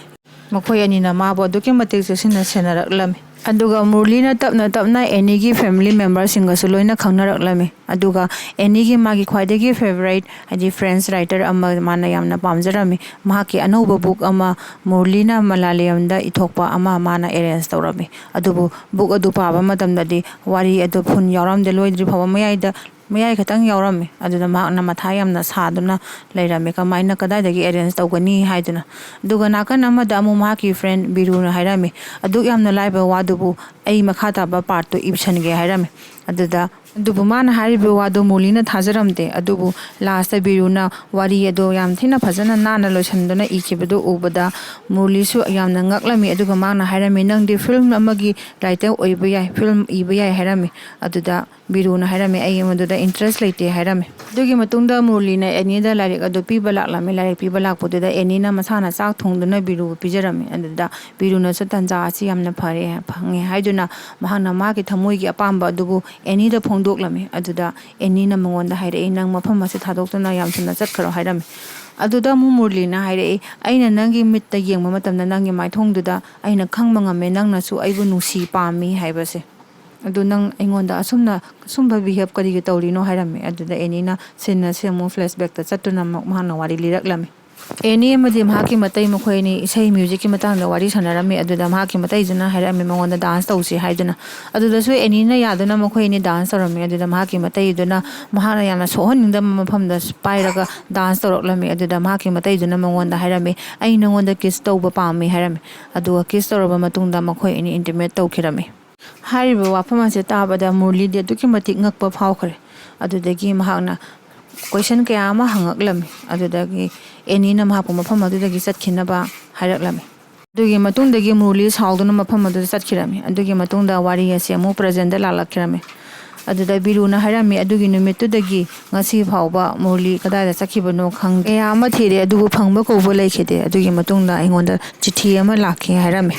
ꯃꯈꯣꯏ ꯑꯅꯤꯅ ꯃꯥꯕꯨ ꯑꯗꯨꯛꯀꯤ ꯃꯇꯤꯛ ꯆꯦꯛꯁꯤꯟꯅ ꯁꯦꯟꯅꯔꯛꯂꯝꯃꯤ꯫ ꯑꯗꯨꯒ ꯃꯨꯔꯂꯤꯅ ꯇꯞꯅ ꯇꯞꯅ ꯑꯦꯅꯤꯒꯤ ꯐꯦꯃꯤꯂꯤ ꯃꯦꯝꯕꯔꯁꯤꯡꯒꯁꯨ ꯂꯣꯏꯅ ꯈꯪꯅꯔꯛꯂꯝꯃꯤ꯫ ꯑꯗꯨꯒ ꯑꯦꯅꯤꯒꯤ ꯃꯥꯒꯤ ꯈ꯭ꯋꯥꯏꯗꯒꯤ ꯐꯦꯚꯣꯔꯥꯏꯠ, ꯍꯥꯏꯗꯤ ꯐ꯭ꯔꯦꯟꯁ ꯔꯥꯏꯇꯔ ꯑꯃ ꯃꯥꯅ ꯌꯥꯝꯅ ꯄꯥꯝꯖꯔꯝꯃꯤ꯫ ꯃꯍꯥꯛꯀꯤ ꯑꯅꯧꯕ ꯕꯨꯛ ꯑꯃ ꯃꯨꯔꯂꯤꯅ ꯃꯂꯥꯂꯌꯝꯗ ꯏꯊꯣꯛꯄ ꯑꯃ ꯃꯥꯅ ꯑꯦꯔꯦꯟꯖ ꯇꯧꯔꯝꯃꯤ꯫ ꯑꯗꯨꯕꯨ ꯕꯨꯛ ꯑꯗꯨ ꯄꯥꯕ ꯃꯇꯝꯗꯗꯤ ꯋꯥꯔꯤ ꯑꯗꯨ ꯐꯨꯟ ꯌꯥꯎꯔꯝꯗꯦ, ꯂꯣꯏꯗ꯭ꯔꯤ ꯐꯥꯎꯕ ꯃꯌꯥꯏꯗ, ꯃꯌꯥꯏ ꯈꯛꯇꯪ ꯌꯥꯎꯔꯝꯃꯤ꯫ ꯑꯗꯨꯗ ꯃꯍꯥꯛꯅ ꯃꯊꯥ ꯌꯥꯝꯅ ꯁꯥꯗꯨꯅ ꯂꯩꯔꯝꯃꯤ, ꯀꯃꯥꯏꯅ, ꯀꯗꯥꯏꯗꯒꯤ ꯑꯦꯔꯦꯟꯖ ꯇꯧꯒꯅꯤ ꯍꯥꯏꯗꯨꯅ꯫ ꯑꯗꯨꯒ ꯅꯥꯀꯟ ꯑꯃꯗ ꯑꯃꯨꯛ ꯃꯍꯥꯛꯀꯤ ꯐ꯭ꯔꯦꯟ ꯕꯤꯔꯨꯅ ꯍꯥꯏꯔꯝꯃꯤ, "ꯑꯗꯨꯛ ꯌꯥꯝꯅ ꯂꯥꯏꯕ ꯋꯥꯗꯨꯕꯨ ꯑꯩ ꯃꯈꯥ ꯇꯥꯕ ꯄꯥꯔꯠꯇꯨ ꯏꯁꯟꯒꯦ" ꯍꯥꯏꯔꯝꯃꯤ꯫ ꯑꯗꯨꯗ, ꯑꯗꯨꯕꯨ ꯃꯥꯅ ꯍꯥꯏꯔꯤꯕ ꯋꯥꯗꯨ ꯃꯨꯔꯂꯤꯅ ꯊꯥꯖꯔꯝꯗꯦ꯫ ꯑꯗꯨꯕꯨ ꯂꯥꯁꯇ ꯕꯤꯔꯨꯅ ꯋꯥꯔꯤ ꯑꯗꯨ ꯌꯥꯝ ꯊꯤꯅ ꯐꯖꯅ ꯅꯥꯟꯅ ꯂꯣꯏꯁꯤꯟꯗꯨꯅ ꯏꯈꯤꯕꯗꯨ ꯎꯕꯗ ꯃꯨꯔꯂꯤꯁꯨ ꯌꯥꯝꯅ ꯉꯛꯂꯝꯃꯤ꯫ ꯑꯗꯨꯒ ꯃꯥꯅ ꯍꯥꯏꯔꯝꯃꯤ, "ꯅꯪꯗꯤ ꯐꯤꯂꯝ ꯑꯃꯒꯤ ꯔꯥꯏꯇꯔ ꯑꯣꯏꯕ ꯌꯥꯏ, ꯐꯤꯂꯝ ꯏꯕ ꯌꯥꯏ" ꯍꯥꯏꯔꯝꯃꯤ꯫ ꯑꯗꯨꯗ ꯕꯤꯔꯨꯅ ꯍꯥꯏꯔꯝꯃꯤ, "ꯑꯩ ꯃꯗꯨꯗ ꯏꯟꯇꯔꯦꯁ ꯂꯩꯇꯦ" ꯍꯥꯏꯔꯝꯃꯤ꯫ ꯑꯗꯨꯒꯤ ꯃꯇꯨꯡꯗ ꯃꯨꯔꯂꯤꯅ ꯑꯦꯅꯤꯗ ꯂꯥꯏꯔꯤꯛ ꯑꯗꯨ ꯄꯤꯕ ꯂꯥꯛꯂꯝꯃꯤ꯫ ꯂꯥꯏꯔꯤꯛ ꯄꯤꯕ ꯂꯥꯛꯄꯗꯨꯗ ꯑꯦꯅꯤꯅ ꯃꯁꯥꯅ ꯆꯥꯛ ꯊꯣꯡꯗꯨꯅ ꯕꯤꯔꯨꯕꯨ ꯄꯤꯖꯔꯝꯃꯤ꯫ ꯑꯗꯨꯗ ꯕꯤꯔꯨꯅꯁꯨ ꯇꯟꯖꯥ ꯑꯁꯤ ꯌꯥꯝꯅ ꯐꯔꯦ, ꯐꯪꯉꯦ ꯍꯥꯏꯗꯨꯅ ꯃꯍꯥꯛꯅ ꯃꯥꯒꯤ ꯊꯃꯣꯏꯒꯤ ꯑꯄꯥꯝꯕ ꯑꯗꯨꯕꯨ ꯑꯦꯅꯤꯗ ꯐꯣꯡꯗꯣꯛꯂꯝꯃꯤ꯫ ꯑꯗꯨꯗ ꯑꯦꯅꯤꯅ ꯃꯉꯣꯟꯗ ꯍꯥꯏꯔꯛꯏ, "ꯅꯪ ꯃꯐꯝ ꯑꯁꯤ ꯊꯥꯗꯣꯛꯇꯨꯅ ꯌꯥꯝ ꯊꯨꯅ ꯆꯠꯈ꯭ꯔꯣ" ꯍꯥꯏꯔꯝꯃꯤ꯫ ꯑꯗꯨꯗ ꯑꯃꯨꯛ ꯃꯨꯔꯂꯤꯅ ꯍꯥꯏꯔꯛꯏ, "ꯑꯩꯅ ꯅꯪꯒꯤ ꯃꯤꯠꯇ ꯌꯦꯡꯕ ꯃꯇꯝꯗ ꯅꯪꯒꯤ ꯃꯥꯏꯊꯣꯡꯗꯨꯗ ꯑꯩꯅ ꯈꯪꯕ ꯉꯝꯃꯦ ꯅꯪꯅꯁꯨ ꯑꯩꯕꯨ ꯅꯨꯡꯁꯤ ꯄꯥꯝꯃꯤ ꯍꯥꯏꯕꯁꯦ꯫ ꯑꯗꯨ ꯅꯪ ꯑꯩꯉꯣꯟꯗ ꯑꯁꯨꯝꯅ, ꯑꯁꯨꯝꯕ ꯕꯤꯍꯦꯕ ꯀꯔꯤꯒꯤ ꯇꯧꯔꯤꯅꯣ?" ꯍꯥꯏꯔꯝꯃꯤ꯫ ꯑꯗꯨꯗ ꯑꯦꯅꯤꯅ ꯁꯤꯟ ꯑꯁꯤ ꯑꯃꯨꯛ ꯐ꯭ꯂꯦꯁꯕꯦꯛꯇ ꯆꯠꯇꯨꯅ ꯑꯃꯨꯛ ꯃꯍꯥꯛꯅ ꯋꯥꯔꯤ ꯂꯤꯔꯛꯂꯝꯃꯤ꯫ ꯑꯦꯅꯤ ꯑꯃꯗꯤ ꯃꯍꯥꯛꯀꯤ ꯃꯇꯩ ꯃꯈꯣꯏ ꯑꯅꯤ ꯏꯁꯩ ꯃ꯭ꯌꯨꯖꯤꯛꯀꯤ ꯃꯇꯥꯡꯗ ꯋꯥꯔꯤ ꯁꯥꯟꯅꯔꯝꯃꯤ꯫ ꯑꯗꯨꯗ ꯃꯍꯥꯛꯀꯤ ꯃꯇꯩꯗꯨꯅ ꯍꯥꯏꯔꯛꯑꯝꯃꯤ ꯃꯉꯣꯟꯗ ꯗꯥꯟꯁ ꯇꯧꯁꯤ ꯍꯥꯏꯗꯨꯅ꯫ ꯑꯗꯨꯗꯁꯨ ꯑꯦꯅꯤꯅ ꯌꯥꯗꯨꯅ ꯃꯈꯣꯏ ꯑꯅꯤ ꯗꯥꯟꯁ ꯇꯧꯔꯝꯃꯤ꯫ ꯑꯗꯨꯗ ꯃꯍꯥꯛꯀꯤ ꯃꯇꯩꯗꯨꯅ ꯃꯍꯥꯛꯅ ꯌꯥꯝꯅ ꯁꯣꯛꯍꯟꯅꯤꯡꯗꯕ ꯃꯐꯝꯗ ꯄꯥꯏꯔꯒ ꯗꯥꯟꯁ ꯇꯧꯔꯛꯂꯝꯃꯤ꯫ ꯑꯗꯨꯗ ꯃꯍꯥꯛꯀꯤ ꯃꯇꯩꯗꯨꯅ ꯃꯉꯣꯟꯗ ꯍꯥꯏꯔꯝꯃꯤ, "ꯑꯩ ꯅꯉꯣꯟꯗ ꯀꯤꯁ ꯇꯧꯕ ꯄꯥꯝꯃꯤ" ꯍꯥꯏꯔꯝꯃꯤ꯫ ꯑꯗꯨꯒ ꯀꯤꯁ ꯇꯧꯔꯕ ꯃꯇꯨꯡꯗ ꯃꯈꯣꯏ ꯑꯅꯤ ꯏꯟꯇꯤꯃꯦꯠ ꯇꯧꯈꯤꯔꯝꯃꯤ꯫ ꯍꯥꯏꯔꯤꯕ ꯋꯥꯐꯝ ꯑꯁꯤ ꯇꯥꯕꯗ ꯃꯨꯔꯂꯤꯗꯤ ꯑꯗꯨꯛꯀꯤ ꯃꯇꯤꯛ ꯉꯛꯄ ꯐꯥꯎꯈ꯭ꯔꯦ꯫ ꯑꯗꯨꯗꯒꯤ ꯃꯍꯥꯛꯅ ꯀꯣꯏꯁꯟ ꯀꯌꯥ ꯑꯃ ꯍꯪꯉꯛꯂꯝꯃꯤ꯫ ꯑꯗꯨꯗꯒꯤ ꯑꯦꯅꯤꯅ ꯃꯍꯥꯛꯄꯨ ꯃꯐꯝ ꯑꯗꯨꯗꯒꯤ ꯆꯠꯈꯤꯅꯕ ꯍꯥꯏꯔꯛꯂꯝꯃꯤ꯫ ꯑꯗꯨꯒꯤ ꯃꯇꯨꯡꯗꯒꯤ ꯃꯨꯔꯂꯤ ꯁꯥꯎꯗꯨꯅ ꯃꯐꯝ ꯑꯗꯨꯗ ꯆꯠꯈꯤꯔꯝꯃꯤ꯫ ꯑꯗꯨꯒꯤ ꯃꯇꯨꯡꯗ ꯋꯥꯔꯤ ꯑꯁꯤ ꯑꯃꯨꯛ ꯄ꯭ꯔꯖꯦꯟꯗ ꯂꯥꯛꯂꯛꯈꯤꯔꯝꯃꯤ꯫ ꯑꯗꯨꯗ ꯕꯤꯔꯨꯅ ꯍꯥꯏꯔꯝꯃꯤ, "ꯑꯗꯨꯒꯤ ꯅꯨꯃꯤꯠꯇꯨꯗꯒꯤ ꯉꯁꯤ ꯐꯥꯎꯕ ꯃꯨꯔꯂꯤ ꯀꯗꯥꯏꯗ ꯆꯠꯈꯤꯕꯅꯣ ꯈꯪꯗꯦ꯫ ꯀꯌꯥ ꯑꯃ ꯊꯤꯔꯦ, ꯑꯗꯨꯕꯨ ꯐꯪꯕ ꯀꯧꯕ ꯂꯩꯈꯤꯗꯦ꯫ ꯑꯗꯨꯒꯤ ꯃꯇꯨꯡꯗ ꯑꯩꯉꯣꯟꯗ ꯆꯤꯊꯤ ꯑꯃ ꯂꯥꯛꯈꯤ" ꯍꯥꯏꯔꯝꯃꯤ꯫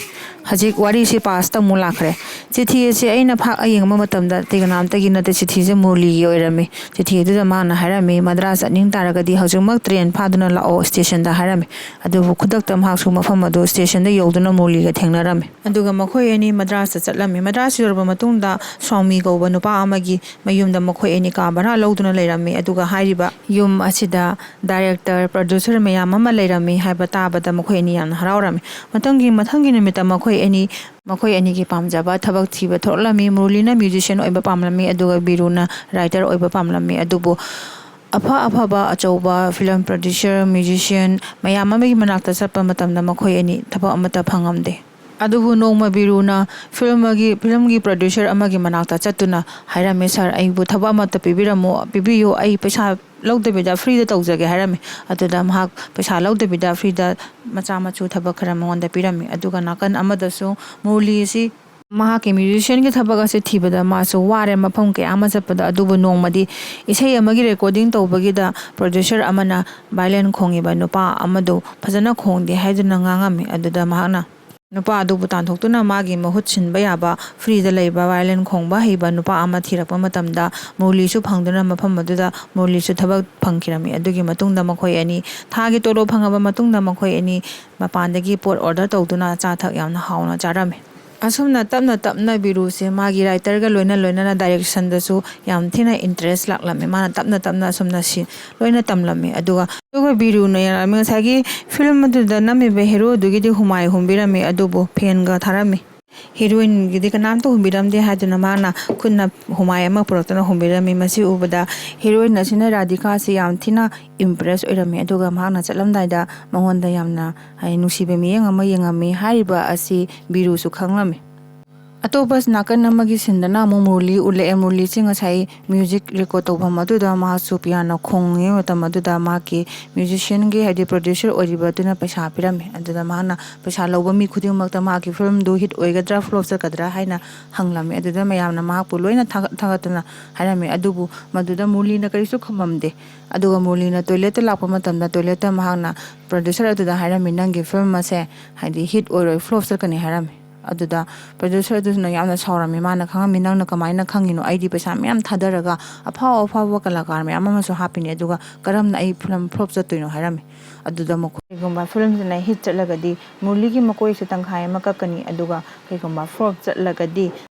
ꯍꯧꯖꯤꯛ ꯋꯥꯔꯤꯁꯤ ꯄꯥꯁꯇ ꯑꯃꯨꯛ ꯂꯥꯛꯈ꯭ꯔꯦ꯫ ꯆꯤꯊꯤ ꯑꯁꯤ ꯑꯩꯅ ꯐꯥꯛꯑ ꯌꯦꯡꯕ ꯃꯇꯝꯗ ꯑꯇꯩ ꯀꯅꯥꯝꯇꯒꯤ ꯅꯠꯇꯦ, ꯆꯤꯊꯤꯁꯦ ꯃꯨꯔꯂꯤꯒꯤ ꯑꯣꯏꯔꯝꯃꯤ꯫ ꯆꯤꯊꯤ ꯑꯗꯨꯗ ꯃꯥꯅ ꯍꯥꯏꯔꯝꯃꯤ, "ꯃꯗ꯭ꯔꯥꯁ ꯆꯠꯅꯤꯡ ꯇꯥꯔꯒꯗꯤ ꯍꯧꯖꯤꯛꯃꯛ ꯇ꯭ꯔꯦꯟ ꯐꯥꯗꯨꯅ ꯂꯥꯛꯑꯣ ꯁ꯭ꯇꯦꯁꯟꯗ" ꯍꯥꯏꯔꯝꯃꯤ꯫ ꯑꯗꯨꯕꯨ ꯈꯨꯗꯛꯇ ꯃꯍꯥꯛꯁꯨ ꯃꯐꯝ ꯑꯗꯨ ꯁ꯭ꯇꯦꯁꯟꯗ ꯌꯧꯗꯨꯅ ꯃꯨꯔꯂꯤꯒ ꯊꯦꯡꯅꯔꯝꯃꯤ꯫ ꯑꯗꯨꯒ ꯃꯈꯣꯏ ꯑꯅꯤ ꯃꯗ꯭ꯔꯥꯁꯇ ꯆꯠꯂꯝꯃꯤ꯫ ꯃꯗ꯭ꯔꯥꯁ ꯌꯧꯔꯕ ꯃꯇꯨꯡꯗ ꯁ꯭ꯋꯥꯃꯤ ꯀꯧꯕ ꯅꯨꯄꯥ ꯑꯃꯒꯤ ꯃꯌꯨꯝꯗ ꯃꯈꯣꯏ ꯑꯅꯤ ꯀꯥ ꯚꯔꯥ ꯂꯧꯗꯨꯅ ꯂꯩꯔꯝꯃꯤ꯫ ꯑꯗꯨꯒ ꯍꯥꯏꯔꯤꯕ ꯌꯨꯝ ꯑꯁꯤꯗ ꯗꯥꯏꯔꯦꯛꯇꯔ, ꯄ꯭ꯔꯣꯗ꯭ꯌꯨꯁꯔ ꯃꯌꯥꯝ ꯑꯃ ꯂꯩꯔꯝꯃꯤ ꯍꯥꯏꯕ ꯇꯥꯕꯗ ꯃꯈꯣꯏ ꯑꯅꯤ ꯌꯥꯝꯅ ꯍꯔꯥꯎꯔꯝꯃꯤ꯫ ꯃꯊꯪꯒꯤ, ꯃꯊꯪꯒꯤ ꯅꯨꯃꯤꯠꯇ ꯃꯈꯣꯏ ꯑꯅꯤ, ꯃꯈꯣꯏ ꯑꯅꯤꯒꯤ ꯄꯥꯝꯖꯕ ꯊꯕꯛ ꯊꯤꯕ ꯊꯣꯛꯂꯝꯃꯤ꯫ ꯃꯨꯔꯂꯤꯅ ꯃ꯭ꯌꯨꯖꯤꯁꯤꯌꯥꯟ ꯑꯣꯏꯕ ꯄꯥꯝꯂꯝꯃꯤ, ꯑꯗꯨꯒ ꯕꯤꯔꯨꯅ ꯔꯥꯏꯇꯔ ꯑꯣꯏꯕ ꯄꯥꯝꯂꯝꯃꯤ꯫ ꯑꯗꯨꯕꯨ ꯑꯐ ꯑꯐꯕ ꯑꯆꯧꯕ ꯐꯤꯂꯝ ꯄ꯭ꯔꯣꯗ꯭ꯌꯨꯁꯔ, ꯃ꯭ꯌꯨꯖꯤꯁꯤꯌꯥꯟ ꯃꯌꯥꯝ ꯑꯃꯒꯤ ꯃꯅꯥꯛꯇ ꯆꯠꯄ ꯃꯇꯝꯗ ꯃꯈꯣꯏ ꯑꯅꯤ ꯊꯕꯛ ꯑꯃꯠꯇ ꯐꯪꯉꯝꯗꯦ꯫ ꯑꯗꯨꯕꯨ ꯅꯣꯡꯃ ꯕꯤꯔꯨꯅ ꯐꯤꯂꯝꯒꯤ, ꯐꯤꯂꯝꯒꯤ ꯄ꯭ꯔꯣꯗ꯭ꯌꯨꯁꯔ ꯑꯃꯒꯤ ꯃꯅꯥꯛꯇ ꯆꯠꯇꯨꯅ ꯍꯥꯏꯔꯝꯃꯤ, "ꯁꯥꯔ, ꯑꯩꯕꯨ ꯊꯕꯛ ꯑꯃꯠꯇ ꯄꯤꯕꯤꯔꯝꯃꯨ, ꯄꯤꯕꯤꯌꯨ, ꯑꯩ ꯄꯩꯁꯥ ꯂꯧꯗꯕꯤꯗ ꯐ꯭ꯔꯤꯗ ꯇꯧꯖꯒꯦ" ꯍꯥꯏꯔꯝꯃꯤ꯫ ꯑꯗꯨꯗ ꯃꯍꯥꯛ ꯄꯩꯁꯥ ꯂꯧꯗꯕꯤꯗ ꯐ꯭ꯔꯤꯗ ꯃꯆꯥ ꯃꯁꯨ ꯊꯕꯛ ꯈꯔ ꯃꯉꯣꯟꯗ ꯄꯤꯔꯝꯃꯤ꯫ ꯑꯗꯨꯒ ꯅꯥꯀꯟ ꯑꯃꯗꯁꯨ ꯃꯨꯔꯂꯤ ꯑꯁꯤ ꯃꯍꯥꯛꯀꯤ ꯃ꯭ꯌꯨꯖꯤꯁꯤꯌꯥꯟꯒꯤ ꯊꯕꯛ ꯑꯁꯤ ꯊꯤꯕꯗ ꯃꯥꯁꯨ ꯋꯥꯔꯦ ꯃꯐꯝ ꯀꯌꯥ ꯑꯃ ꯆꯠꯄꯗ꯫ ꯑꯗꯨꯕꯨ ꯅꯣꯡꯃꯗꯤ ꯏꯁꯩ ꯑꯃꯒꯤ ꯔꯦꯀꯣꯔꯗꯤꯡ ꯇꯧꯕꯒꯤꯗ ꯄ꯭ꯔꯣꯗ꯭ꯌꯨꯁꯔ ꯑꯃꯅ ꯚꯥꯏꯂꯦꯟ ꯈꯣꯡꯉꯤꯕ ꯅꯨꯄꯥ ꯑꯃꯗꯨ ꯐꯖꯅ ꯈꯣꯡꯗꯦ ꯍꯥꯏꯗꯨꯅ ꯉꯥꯡꯉꯝꯃꯤ꯫ ꯑꯗꯨꯗ ꯃꯍꯥꯛꯅ ꯅꯨꯄꯥ ꯑꯗꯨꯕꯨ ꯇꯥꯟꯊꯣꯛꯇꯨꯅ ꯃꯥꯒꯤ ꯃꯍꯨꯠ ꯁꯤꯟꯕ ꯌꯥꯕ ꯐ꯭ꯔꯤꯗ ꯂꯩꯕ ꯚꯥꯏꯂꯦꯟ ꯈꯣꯡꯕ ꯍꯩꯕ ꯅꯨꯄꯥ ꯑꯃ ꯊꯤꯔꯛꯄ ꯃꯇꯝꯗ ꯃꯨꯔꯂꯤꯁꯨ ꯐꯪꯗꯨꯅ ꯃꯐꯝ ꯑꯗꯨꯗ ꯃꯨꯔꯂꯤꯁꯨ ꯊꯕꯛ ꯐꯪꯈꯤꯔꯝꯃꯤ꯫ ꯑꯗꯨꯒꯤ ꯃꯇꯨꯡꯗ ꯃꯈꯣꯏ ꯑꯅꯤ ꯊꯥꯒꯤ ꯇꯣꯂꯣꯞ ꯐꯪꯉꯕ ꯃꯇꯨꯡꯗ ꯃꯈꯣꯏ ꯑꯅꯤ ꯃꯄꯥꯟꯗꯒꯤ ꯄꯣꯠ ꯑꯣꯔꯗꯔ ꯇꯧꯗꯨꯅ ꯑꯆꯥ ꯑꯊꯛ ꯌꯥꯝꯅ ꯍꯥꯎꯅ ꯆꯥꯔꯝꯃꯤ꯫ ꯑꯁꯨꯝꯅ ꯇꯞꯅ ꯇꯞꯅ ꯕꯤꯔꯨꯁꯦ ꯃꯥꯒꯤ ꯔꯥꯏꯇꯔꯒ ꯂꯣꯏꯅ ꯂꯣꯏꯅꯅ ꯗꯥꯏꯔꯦꯛꯁꯟꯗꯁꯨ ꯌꯥꯝ ꯊꯤꯅ ꯏꯟꯇꯔꯦꯁ ꯂꯥꯛꯂꯝꯃꯤ꯫ ꯃꯥꯅ ꯇꯞꯅ ꯇꯞꯅ ꯑꯁꯨꯝꯅ ꯁꯤ ꯂꯣꯏꯅ ꯇꯝꯂꯝꯃꯤ꯫ ꯑꯗꯨꯒ, ꯑꯗꯨꯒ ꯕꯤꯔꯨꯅ ꯌꯥꯔꯝꯃꯤ꯫ ꯉꯁꯥꯏꯒꯤ ꯐꯤꯂꯝ ꯑꯗꯨꯗ ꯅꯝꯃꯤꯕ ꯍꯦꯔꯣꯗꯨꯒꯤꯗꯤ ꯍꯨꯃꯥꯏ ꯍꯨꯝꯕꯤꯔꯝꯃꯤ, ꯑꯗꯨꯕꯨ ꯐꯦꯟꯒ ꯊꯥꯔꯝꯃꯤ꯫ ꯍꯤꯔꯣꯏꯟꯒꯤꯗꯤ ꯀꯅꯥꯝꯇ ꯍꯨꯝꯕꯤꯔꯝꯗꯦ ꯍꯥꯏꯗꯨꯅ ꯃꯥꯅ ꯈꯨꯠꯅ ꯍꯨꯃꯥꯏ ꯑꯃ ꯄꯨꯔꯛꯇꯨꯅ ꯍꯨꯝꯕꯤꯔꯝꯃꯤ꯫ ꯃꯁꯤ ꯎꯕꯗ ꯍꯤꯔꯣꯏꯟ ꯑꯁꯤꯅ ꯔꯥꯙꯤꯀꯥꯁꯤ ꯌꯥꯝ ꯊꯤꯅ ꯏꯝꯄ꯭ꯔꯦꯁ ꯑꯣꯏꯔꯝꯃꯤ꯫ ꯑꯗꯨꯒ ꯃꯍꯥꯛꯅ ꯆꯠꯂꯝꯗꯥꯏꯗ ꯃꯉꯣꯟꯗ ꯌꯥꯝꯅ, ꯍꯥꯏ, ꯅꯨꯡꯁꯤꯕ ꯃꯤꯠꯌꯦꯡ ꯑꯃ ꯌꯦꯡꯉꯝꯃꯤ꯫ ꯍꯥꯏꯔꯤꯕ ꯑꯁꯤ ꯕꯤꯔꯨꯁꯨ ꯈꯪꯂꯝꯃꯤ꯫ ꯑꯇꯣꯞꯄ ꯅꯥꯀꯟ ꯑꯃꯒꯤ ꯁꯤꯟꯗꯅ ꯑꯃꯨꯛ ꯃꯨꯔꯂꯤ ꯎꯠꯂꯛꯑꯦ꯫ ꯃꯨꯔꯂꯤꯁꯤ ꯉꯁꯥꯏ ꯃ꯭ꯌꯨꯖꯤꯛ ꯔꯦꯀꯣꯔꯠ ꯇꯧꯐꯝ ꯑꯗꯨꯗ ꯃꯍꯥꯛꯁꯨ ꯄꯤꯌꯥꯅꯣ ꯈꯣꯡꯉꯤꯉꯩ ꯃꯇꯝ ꯑꯗꯨꯗ ꯃꯍꯥꯛꯀꯤ ꯃ꯭ꯌꯨꯖꯤꯁꯤꯌꯥꯟꯒꯤ, ꯍꯥꯏꯗꯤ ꯄ꯭ꯔꯣꯗ꯭ꯌꯨꯁꯔ ꯑꯣꯏꯔꯤꯕ ꯑꯗꯨꯅ ꯄꯩꯁꯥ ꯄꯤꯔꯝꯃꯤ꯫ ꯑꯗꯨꯗ ꯃꯍꯥꯛꯅ ꯄꯩꯁꯥ ꯂꯧꯕ ꯃꯤ ꯈꯨꯗꯤꯡꯃꯛꯇ ꯃꯍꯥꯛꯀꯤ ꯐꯤꯂꯝꯗꯨ ꯍꯤꯠ ꯑꯣꯏꯒꯗ꯭ꯔꯥ ꯐ꯭ꯂꯣꯞ ꯆꯠꯀꯗ꯭ꯔꯥ ꯍꯥꯏꯅ ꯍꯪꯂꯝꯃꯤ꯫ ꯑꯗꯨꯗ ꯃꯌꯥꯝꯅ ꯃꯍꯥꯛꯄꯨ ꯂꯣꯏꯅ ꯊꯥꯒꯠ ꯊꯥꯒꯠꯇꯨꯅ ꯍꯥꯏꯔꯝꯃꯤ꯫ ꯑꯗꯨꯕꯨ ꯃꯗꯨꯗ ꯃꯨꯔꯂꯤꯅ ꯀꯔꯤꯁꯨ ꯈꯨꯝꯃꯝꯗꯦ꯫ ꯑꯗꯨꯒ ꯃꯨꯔꯂꯤꯅ ꯇꯣꯏꯂꯦꯠꯇ ꯂꯥꯛꯄ ꯃꯇꯝꯗ ꯇꯣꯏꯂꯦꯠꯇ ꯃꯍꯥꯛꯅ ꯄ꯭ꯔꯣꯗ꯭ꯌꯨꯁꯔ ꯑꯗꯨꯗ ꯍꯥꯏꯔꯝꯃꯤ, "ꯅꯪꯒꯤ ꯐꯤꯂꯝ ꯑꯁꯦ ꯍꯥꯏꯗꯤ ꯍꯤꯠ ꯑꯣꯏꯔꯣꯏ, ꯐ꯭ꯂꯣꯞ ꯆꯠꯀꯅꯤ" ꯍꯥꯏꯔꯝꯃꯤ꯫ ꯑꯗꯨꯗ ꯄ꯭ꯔꯣꯗ꯭ꯌꯨꯁꯔ ꯑꯗꯨꯁꯨꯅ ꯌꯥꯝꯅ ꯁꯥꯎꯔꯝꯃꯤ꯫ ꯃꯥꯅ ꯈꯪꯉꯝꯃꯤ, "ꯅꯪꯅ ꯀꯃꯥꯏꯅ ꯈꯪꯉꯤꯅꯣ? ꯑꯩꯗꯤ ꯄꯩꯁꯥ ꯃꯌꯥꯝ ꯊꯥꯗꯔꯒ ꯑꯐꯥꯎ ꯑꯐꯥꯎꯕ ꯀꯂꯥꯀꯥꯔ ꯃꯌꯥꯝ ꯑꯃꯁꯨ ꯍꯥꯞꯄꯤꯅꯤ, ꯑꯗꯨꯒ ꯀꯔꯝꯅ ꯑꯩ ꯐꯤꯂꯝ ꯐ꯭ꯂꯣꯞ ꯆꯠꯇꯣꯏꯅꯣ?" ꯍꯥꯏꯔꯝꯃꯤ꯫ ꯑꯗꯨꯗ ꯃꯈꯣꯏ, "ꯀꯩꯒꯨꯝꯕ ꯐꯤꯂꯝꯁꯤꯅ ꯍꯤꯠ ꯆꯠꯂꯒꯗꯤ ꯃꯨꯔꯂꯤꯒꯤ ꯃꯀꯣꯏꯁꯨ ꯇꯪꯈꯥꯏ ꯑꯃ ꯀꯛꯀꯅꯤ, ꯑꯗꯨꯒ ꯀꯩꯒꯨꯝꯕ ꯐ꯭ꯂꯣꯞ ꯆꯠꯂꯒꯗꯤ,"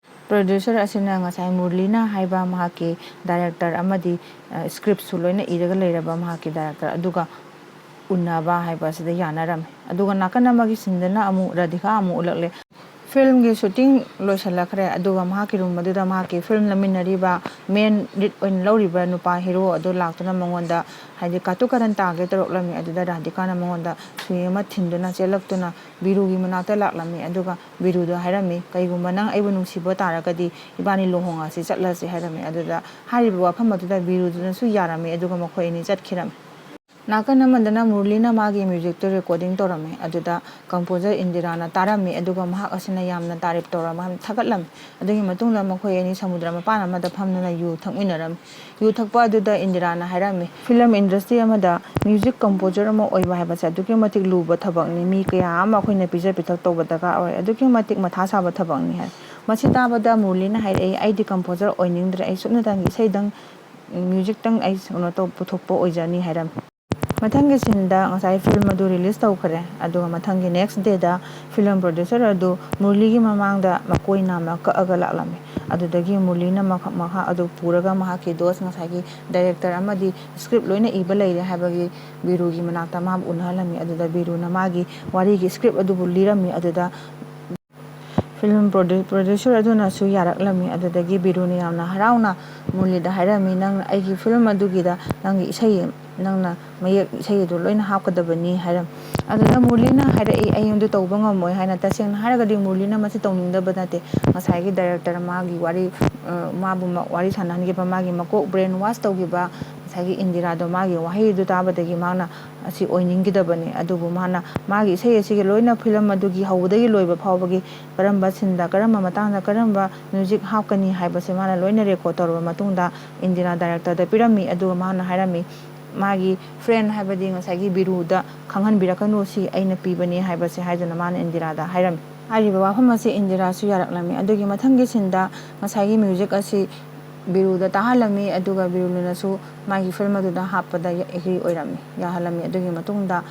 ꯄ꯭ꯔꯣꯗ꯭ꯌꯨꯁꯔ ꯑꯁꯤꯅ ꯉꯁꯥꯏ ꯃꯨꯔꯂꯤꯅ ꯍꯥꯏꯕ ꯃꯍꯥꯛꯀꯤ ꯗꯥꯏꯔꯦꯛꯇꯔ ꯑꯃꯗꯤ, ꯑ, ꯁ꯭ꯀ꯭ꯔꯤꯞꯁꯨ ꯂꯣꯏꯅ ꯏꯔꯒ ꯂꯩꯔꯕ ꯃꯍꯥꯛꯀꯤ ꯗꯥꯏꯔꯦꯛꯇꯔ ꯑꯗꯨꯒ ꯎꯅꯕ ꯍꯥꯏꯕ ꯑꯁꯤꯗ ꯌꯥꯅꯔꯝꯃꯤ꯫ ꯑꯗꯨꯒ ꯅꯥꯀꯟ ꯑꯃꯒꯤ ꯁꯤꯟꯗꯅ ꯑꯃꯨꯛ ꯔꯥꯙꯤꯀꯥ ꯑꯃꯨꯛ ꯎꯠꯂꯛꯂꯦ꯫ ꯐꯤꯂꯝꯒꯤ ꯁꯨꯇꯤꯡ ꯂꯣꯏꯁꯤꯜꯂꯛꯈ꯭ꯔꯦ, ꯑꯗꯨꯒ ꯃꯍꯥꯛꯀꯤ ꯔꯨꯝ ꯑꯗꯨꯗ ꯃꯍꯥꯛꯀꯤ ꯐꯤꯂꯝ ꯅꯝꯃꯤꯟꯅꯔꯤꯕ ꯃꯦꯟ ꯂꯤꯗ ꯑꯣꯏꯅ ꯂꯧꯔꯤꯕ ꯅꯨꯄꯥ ꯍꯤꯔꯣ ꯑꯗꯨ ꯂꯥꯛꯇꯨꯅ ꯃꯉꯣꯟꯗ, ꯍꯥꯏꯗꯤ, ꯀꯥꯇꯨ ꯀꯥꯔꯟ ꯇꯥꯒꯦ ꯇꯧꯔꯛꯂꯝꯃꯤ꯫ ꯑꯗꯨꯗ ꯔꯥꯙꯤꯀꯥꯅ ꯃꯉꯣꯟꯗ ꯁꯨꯏ ꯑꯃ ꯊꯤꯟꯗꯨꯅ ꯆꯦꯜꯂꯛꯇꯨꯅ ꯕꯤꯔꯨꯒꯤ ꯃꯅꯥꯛꯇ ꯂꯥꯛꯂꯝꯃꯤ꯫ ꯑꯗꯨꯒ ꯕꯤꯔꯨꯗ ꯍꯥꯏꯔꯝꯃꯤ, "ꯀꯩꯒꯨꯝꯕ ꯅꯪ ꯑꯩꯕꯨ ꯅꯨꯡꯁꯤꯕ ꯇꯥꯔꯒꯗꯤ ꯏꯕꯥꯅꯤ ꯂꯨꯍꯣꯡꯉꯁꯤ, ꯆꯠꯂꯁꯤ" ꯍꯥꯏꯔꯝꯃꯤ꯫ ꯑꯗꯨꯗ ꯍꯥꯏꯔꯤꯕ ꯋꯥꯐꯝ ꯑꯗꯨꯗ ꯕꯤꯔꯨꯗꯨꯅꯁꯨ ꯌꯥꯔꯝꯃꯤ, ꯑꯗꯨꯒ ꯃꯈꯣꯏ ꯑꯅꯤ ꯆꯠꯈꯤꯔꯝꯃꯤ꯫ ꯅꯥꯀꯟ ꯑꯃꯗꯅ ꯃꯨꯔꯂꯤꯅ ꯃꯥꯒꯤ ꯃ꯭ꯌꯨꯖꯤꯛꯇꯨ ꯔꯦꯀꯣꯔꯗꯤꯡ ꯇꯧꯔꯝꯃꯤ꯫ ꯑꯗꯨꯗ ꯀꯝꯄꯣꯖꯔ ꯏꯟꯗꯤꯔꯥꯅ ꯇꯥꯔꯝꯃꯤ, ꯑꯗꯨꯒ ꯃꯍꯥꯛ ꯑꯁꯤꯅ ꯌꯥꯝꯅ ꯇꯥꯔꯤꯞ ꯇꯧꯔꯝꯃꯤ, ꯊꯥꯒꯠꯂꯝꯃꯤ꯫ ꯑꯗꯨꯒꯤ ꯃꯇꯨꯡꯗ ꯃꯈꯣꯏ ꯑꯅꯤ ꯁꯃꯨꯗ꯭ꯔ ꯃꯄꯥꯟ ꯑꯃꯗ ꯐꯝꯗꯨꯅ ꯌꯨ ꯊꯛꯃꯤꯟꯅꯔꯝꯃꯤ꯫ ꯌꯨ ꯊꯛꯄ ꯑꯗꯨꯗ ꯏꯟꯗꯤꯔꯥꯅ ꯍꯥꯏꯔꯝꯃꯤ, "ꯐꯤꯂꯝ ꯏꯟꯗꯁꯇ꯭ꯔꯤ ꯑꯃꯗ ꯃ꯭ꯌꯨꯖꯤꯛ ꯀꯝꯄꯣꯖꯔ ꯑꯃ ꯑꯣꯏꯕ ꯍꯥꯏꯕꯁꯦ ꯑꯗꯨꯛꯀꯤ ꯃꯇꯤꯛ ꯂꯨꯕ ꯊꯕꯛꯅꯤ, ꯃꯤ ꯀꯌꯥ ꯑꯃ ꯑꯩꯈꯣꯏꯅ ꯄꯤꯖ ꯄꯤꯊꯛ ꯇꯧꯕ ꯗꯔꯀꯥꯔ ꯑꯣꯏ, ꯑꯗꯨꯛꯀꯤ ꯃꯇꯤꯛ ꯃꯊꯥ ꯁꯥꯕ ꯊꯕꯛꯅꯤ" ꯍꯥꯏ꯫ ꯃꯁꯤ ꯇꯥꯕꯗ ꯃꯨꯔꯂꯤꯅ ꯍꯥꯏꯔꯛꯏ, "ꯑꯩꯗꯤ ꯀꯝꯄꯣꯖꯔ ꯑꯣꯏꯅꯤꯡꯗ꯭ꯔꯦ, ꯑꯩ ꯁꯨꯞꯅꯇꯪꯒꯤ ꯏꯁꯩꯗꯪ, ꯃ꯭ꯌꯨꯖꯤꯛꯇꯪ ꯑꯩ ꯀꯩꯅꯣ ꯇꯧ, ꯄꯨꯊꯣꯛꯄ ꯑꯣꯏꯖꯅꯤ" ꯍꯥꯏꯔꯝꯃꯤ꯫ ꯃꯊꯪꯒꯤ ꯁꯤꯟꯗ ꯉꯁꯥꯏ ꯐꯤꯂꯝ ꯑꯗꯨ ꯔꯤꯂꯤꯁ ꯇꯧꯈ꯭ꯔꯦ, ꯑꯗꯨꯒ ꯃꯊꯪꯒꯤ ꯅꯦꯛꯁ ꯗꯦꯗ ꯐꯤꯂꯝ ꯄ꯭ꯔꯣꯗ꯭ꯌꯨꯁꯔ ꯑꯗꯨ ꯃꯨꯔꯂꯤꯒꯤ ꯃꯃꯥꯡꯗ ꯃꯀꯣꯏ ꯅꯥꯝꯃ ꯀꯛꯑꯒ ꯂꯥꯛꯂꯝꯃꯤ꯫ ꯑꯗꯨꯗꯒꯤ ꯃꯨꯔꯂꯤꯅ ꯃꯍꯥꯛ, ꯃꯍꯥꯛ ꯑꯗꯨ ꯄꯨꯔꯒ ꯃꯍꯥꯛꯀꯤ ꯗꯣꯁ, ꯉꯁꯥꯏꯒꯤ ꯗꯥꯏꯔꯦꯛꯇꯔ ꯑꯃꯗꯤ ꯁ꯭ꯀ꯭ꯔꯤꯞ ꯂꯣꯏꯅ ꯏꯕ ꯂꯩꯔꯦ ꯍꯥꯏꯕꯒꯤ ꯕꯤꯔꯨꯒꯤ ꯃꯅꯥꯛꯇ ꯃꯥꯕꯨ ꯎꯅꯍꯜꯂꯝꯃꯤ꯫ ꯑꯗꯨꯗ ꯕꯤꯔꯨꯅ ꯃꯥꯒꯤ ꯋꯥꯔꯤꯒꯤ ꯁ꯭ꯀ꯭ꯔꯤꯞ ꯑꯗꯨꯕꯨ ꯂꯤꯔꯝꯃꯤ꯫ ꯑꯗꯨꯗ ꯐꯤꯂꯝ ꯄ꯭ꯔꯣꯗ꯭ꯌꯨ-, ꯄ꯭ꯔꯣꯗ꯭ꯌꯨꯁꯔ ꯑꯗꯨꯅꯁꯨ ꯌꯥꯔꯛꯂꯝꯃꯤ꯫ ꯑꯗꯨꯗꯒꯤ ꯕꯤꯔꯨꯅ ꯌꯥꯝꯅ ꯍꯔꯥꯎꯅ ꯃꯨꯔꯂꯤꯗ ꯍꯥꯏꯔꯝꯃꯤ, "ꯅꯪꯅ ꯑꯩꯒꯤ ꯐꯤꯂꯝ ꯑꯗꯨꯒꯤꯗ ꯅꯪꯒꯤ ꯏꯁꯩ ꯅꯪꯅ ꯃꯌꯦꯛ ꯏꯁꯩ ꯑꯗꯨ ꯂꯣꯏꯅ ꯍꯥꯞꯀꯗꯕꯅꯤ" ꯍꯥꯏꯔꯝꯃꯤ꯫ ꯑꯗꯨꯗ ꯃꯨꯔꯂꯤꯅ ꯍꯥꯏꯔꯛꯏ, "ꯑꯩ ꯑꯗꯨ ꯇꯧꯕ ꯉꯝꯃꯣꯏ" ꯍꯥꯏꯅ꯫ ꯇꯁꯦꯡꯅ ꯍꯥꯏꯔꯒꯗꯤ ꯃꯨꯔꯂꯤꯅ ꯃꯁꯤ ꯇꯧꯅꯤꯡꯗꯕ ꯅꯠꯇꯦ꯫ ꯉꯁꯥꯏꯒꯤ ꯗꯥꯏꯔꯦꯛꯇꯔ ꯃꯥꯒꯤ ꯋꯥꯔꯤ, ꯑ, ꯃꯥꯕꯨ ꯃ-, ꯋꯥꯔꯤ ꯁꯥꯟꯅꯍꯟꯈꯤꯕ, ꯃꯥꯒꯤ ꯃꯀꯣꯛ brain wash ꯇꯧꯈꯤꯕ ꯉꯁꯥꯏꯒꯤ ꯏꯟꯗꯤꯔꯥꯗꯣ ꯃꯥꯒꯤ ꯋꯥꯍꯩꯗꯨ ꯇꯥꯕꯗꯒꯤ ꯃꯥꯅ ꯑꯁꯤ ꯑꯣꯏꯅꯤꯡꯈꯤꯗꯕꯅꯤ꯫ ꯑꯗꯨꯕꯨ ꯃꯥꯅ ꯃꯥꯒꯤ ꯏꯁꯩ ꯑꯁꯤꯒꯤ ꯂꯣꯏꯅ ꯐꯤꯂꯝ ꯑꯗꯨꯒꯤ ꯍꯧꯕꯗꯒꯤ ꯂꯣꯏꯕ ꯐꯥꯎꯕꯒꯤ ꯀꯔꯝꯕ ꯁꯤꯟꯗ, ꯀꯔꯝꯕ ꯃꯇꯥꯡꯗ, ꯀꯔꯝꯕ ꯃ꯭ꯌꯨꯖꯤꯛ ꯍꯥꯞꯀꯅꯤ ꯍꯥꯏꯕꯁꯦ ꯃꯥꯅ ꯂꯣꯏꯅ ꯔꯦꯀꯣꯔꯗ ꯇꯧꯔꯕ ꯃꯇꯨꯡꯗ ꯏꯟꯗꯤꯔꯥ ꯗꯥꯏꯔꯦꯛꯇꯔꯗ ꯄꯤꯔꯝꯃꯤ꯫ ꯑꯗꯨꯒ ꯃꯥꯅ ꯍꯥꯏꯔꯝꯃꯤ, ꯃꯥꯒꯤ ꯐ꯭ꯔꯦꯟ ꯍꯥꯏꯕꯗꯤ ꯉꯁꯥꯏꯒꯤ ꯕꯤꯔꯨꯗ ꯈꯪꯍꯟꯕꯤꯔꯛꯀꯅꯨ, ꯁꯤ ꯑꯩꯅ ꯄꯤꯕꯅꯤ ꯍꯥꯏꯕꯁꯦ ꯍꯥꯏꯗꯨꯅ ꯃꯥꯅ ꯏꯟꯗꯤꯔꯥꯗ ꯍꯥꯏꯔꯝꯃꯤ꯫ ꯍꯥꯏꯔꯤꯕ ꯋꯥꯐꯝ ꯑꯁꯤ ꯏꯟꯗꯤꯔꯥꯁꯨ ꯌꯥꯔꯛꯂꯝꯃꯤ꯫ ꯑꯗꯨꯒꯤ ꯃꯊꯪꯒꯤ ꯁꯤꯟꯗ ꯉꯁꯥꯏꯒꯤ ꯃ꯭ꯌꯨꯖꯤꯛ ꯑꯁꯤ ꯕꯤꯔꯨꯗ ꯇꯥꯍꯜꯂꯝꯃꯤ, ꯑꯗꯨꯒ ꯕꯤꯔꯨꯅꯁꯨ ꯃꯥꯒꯤ ꯐꯤꯂꯝ ꯑꯗꯨꯗ ꯍꯥꯞꯄꯗ ꯑꯦꯒ꯭ꯔꯤ ꯑꯣꯏꯔꯝꯃꯤ, ꯌꯥꯍꯜꯂꯝꯃꯤ꯫ ꯑꯗꯨꯒꯤ ꯃꯇꯨꯡꯗ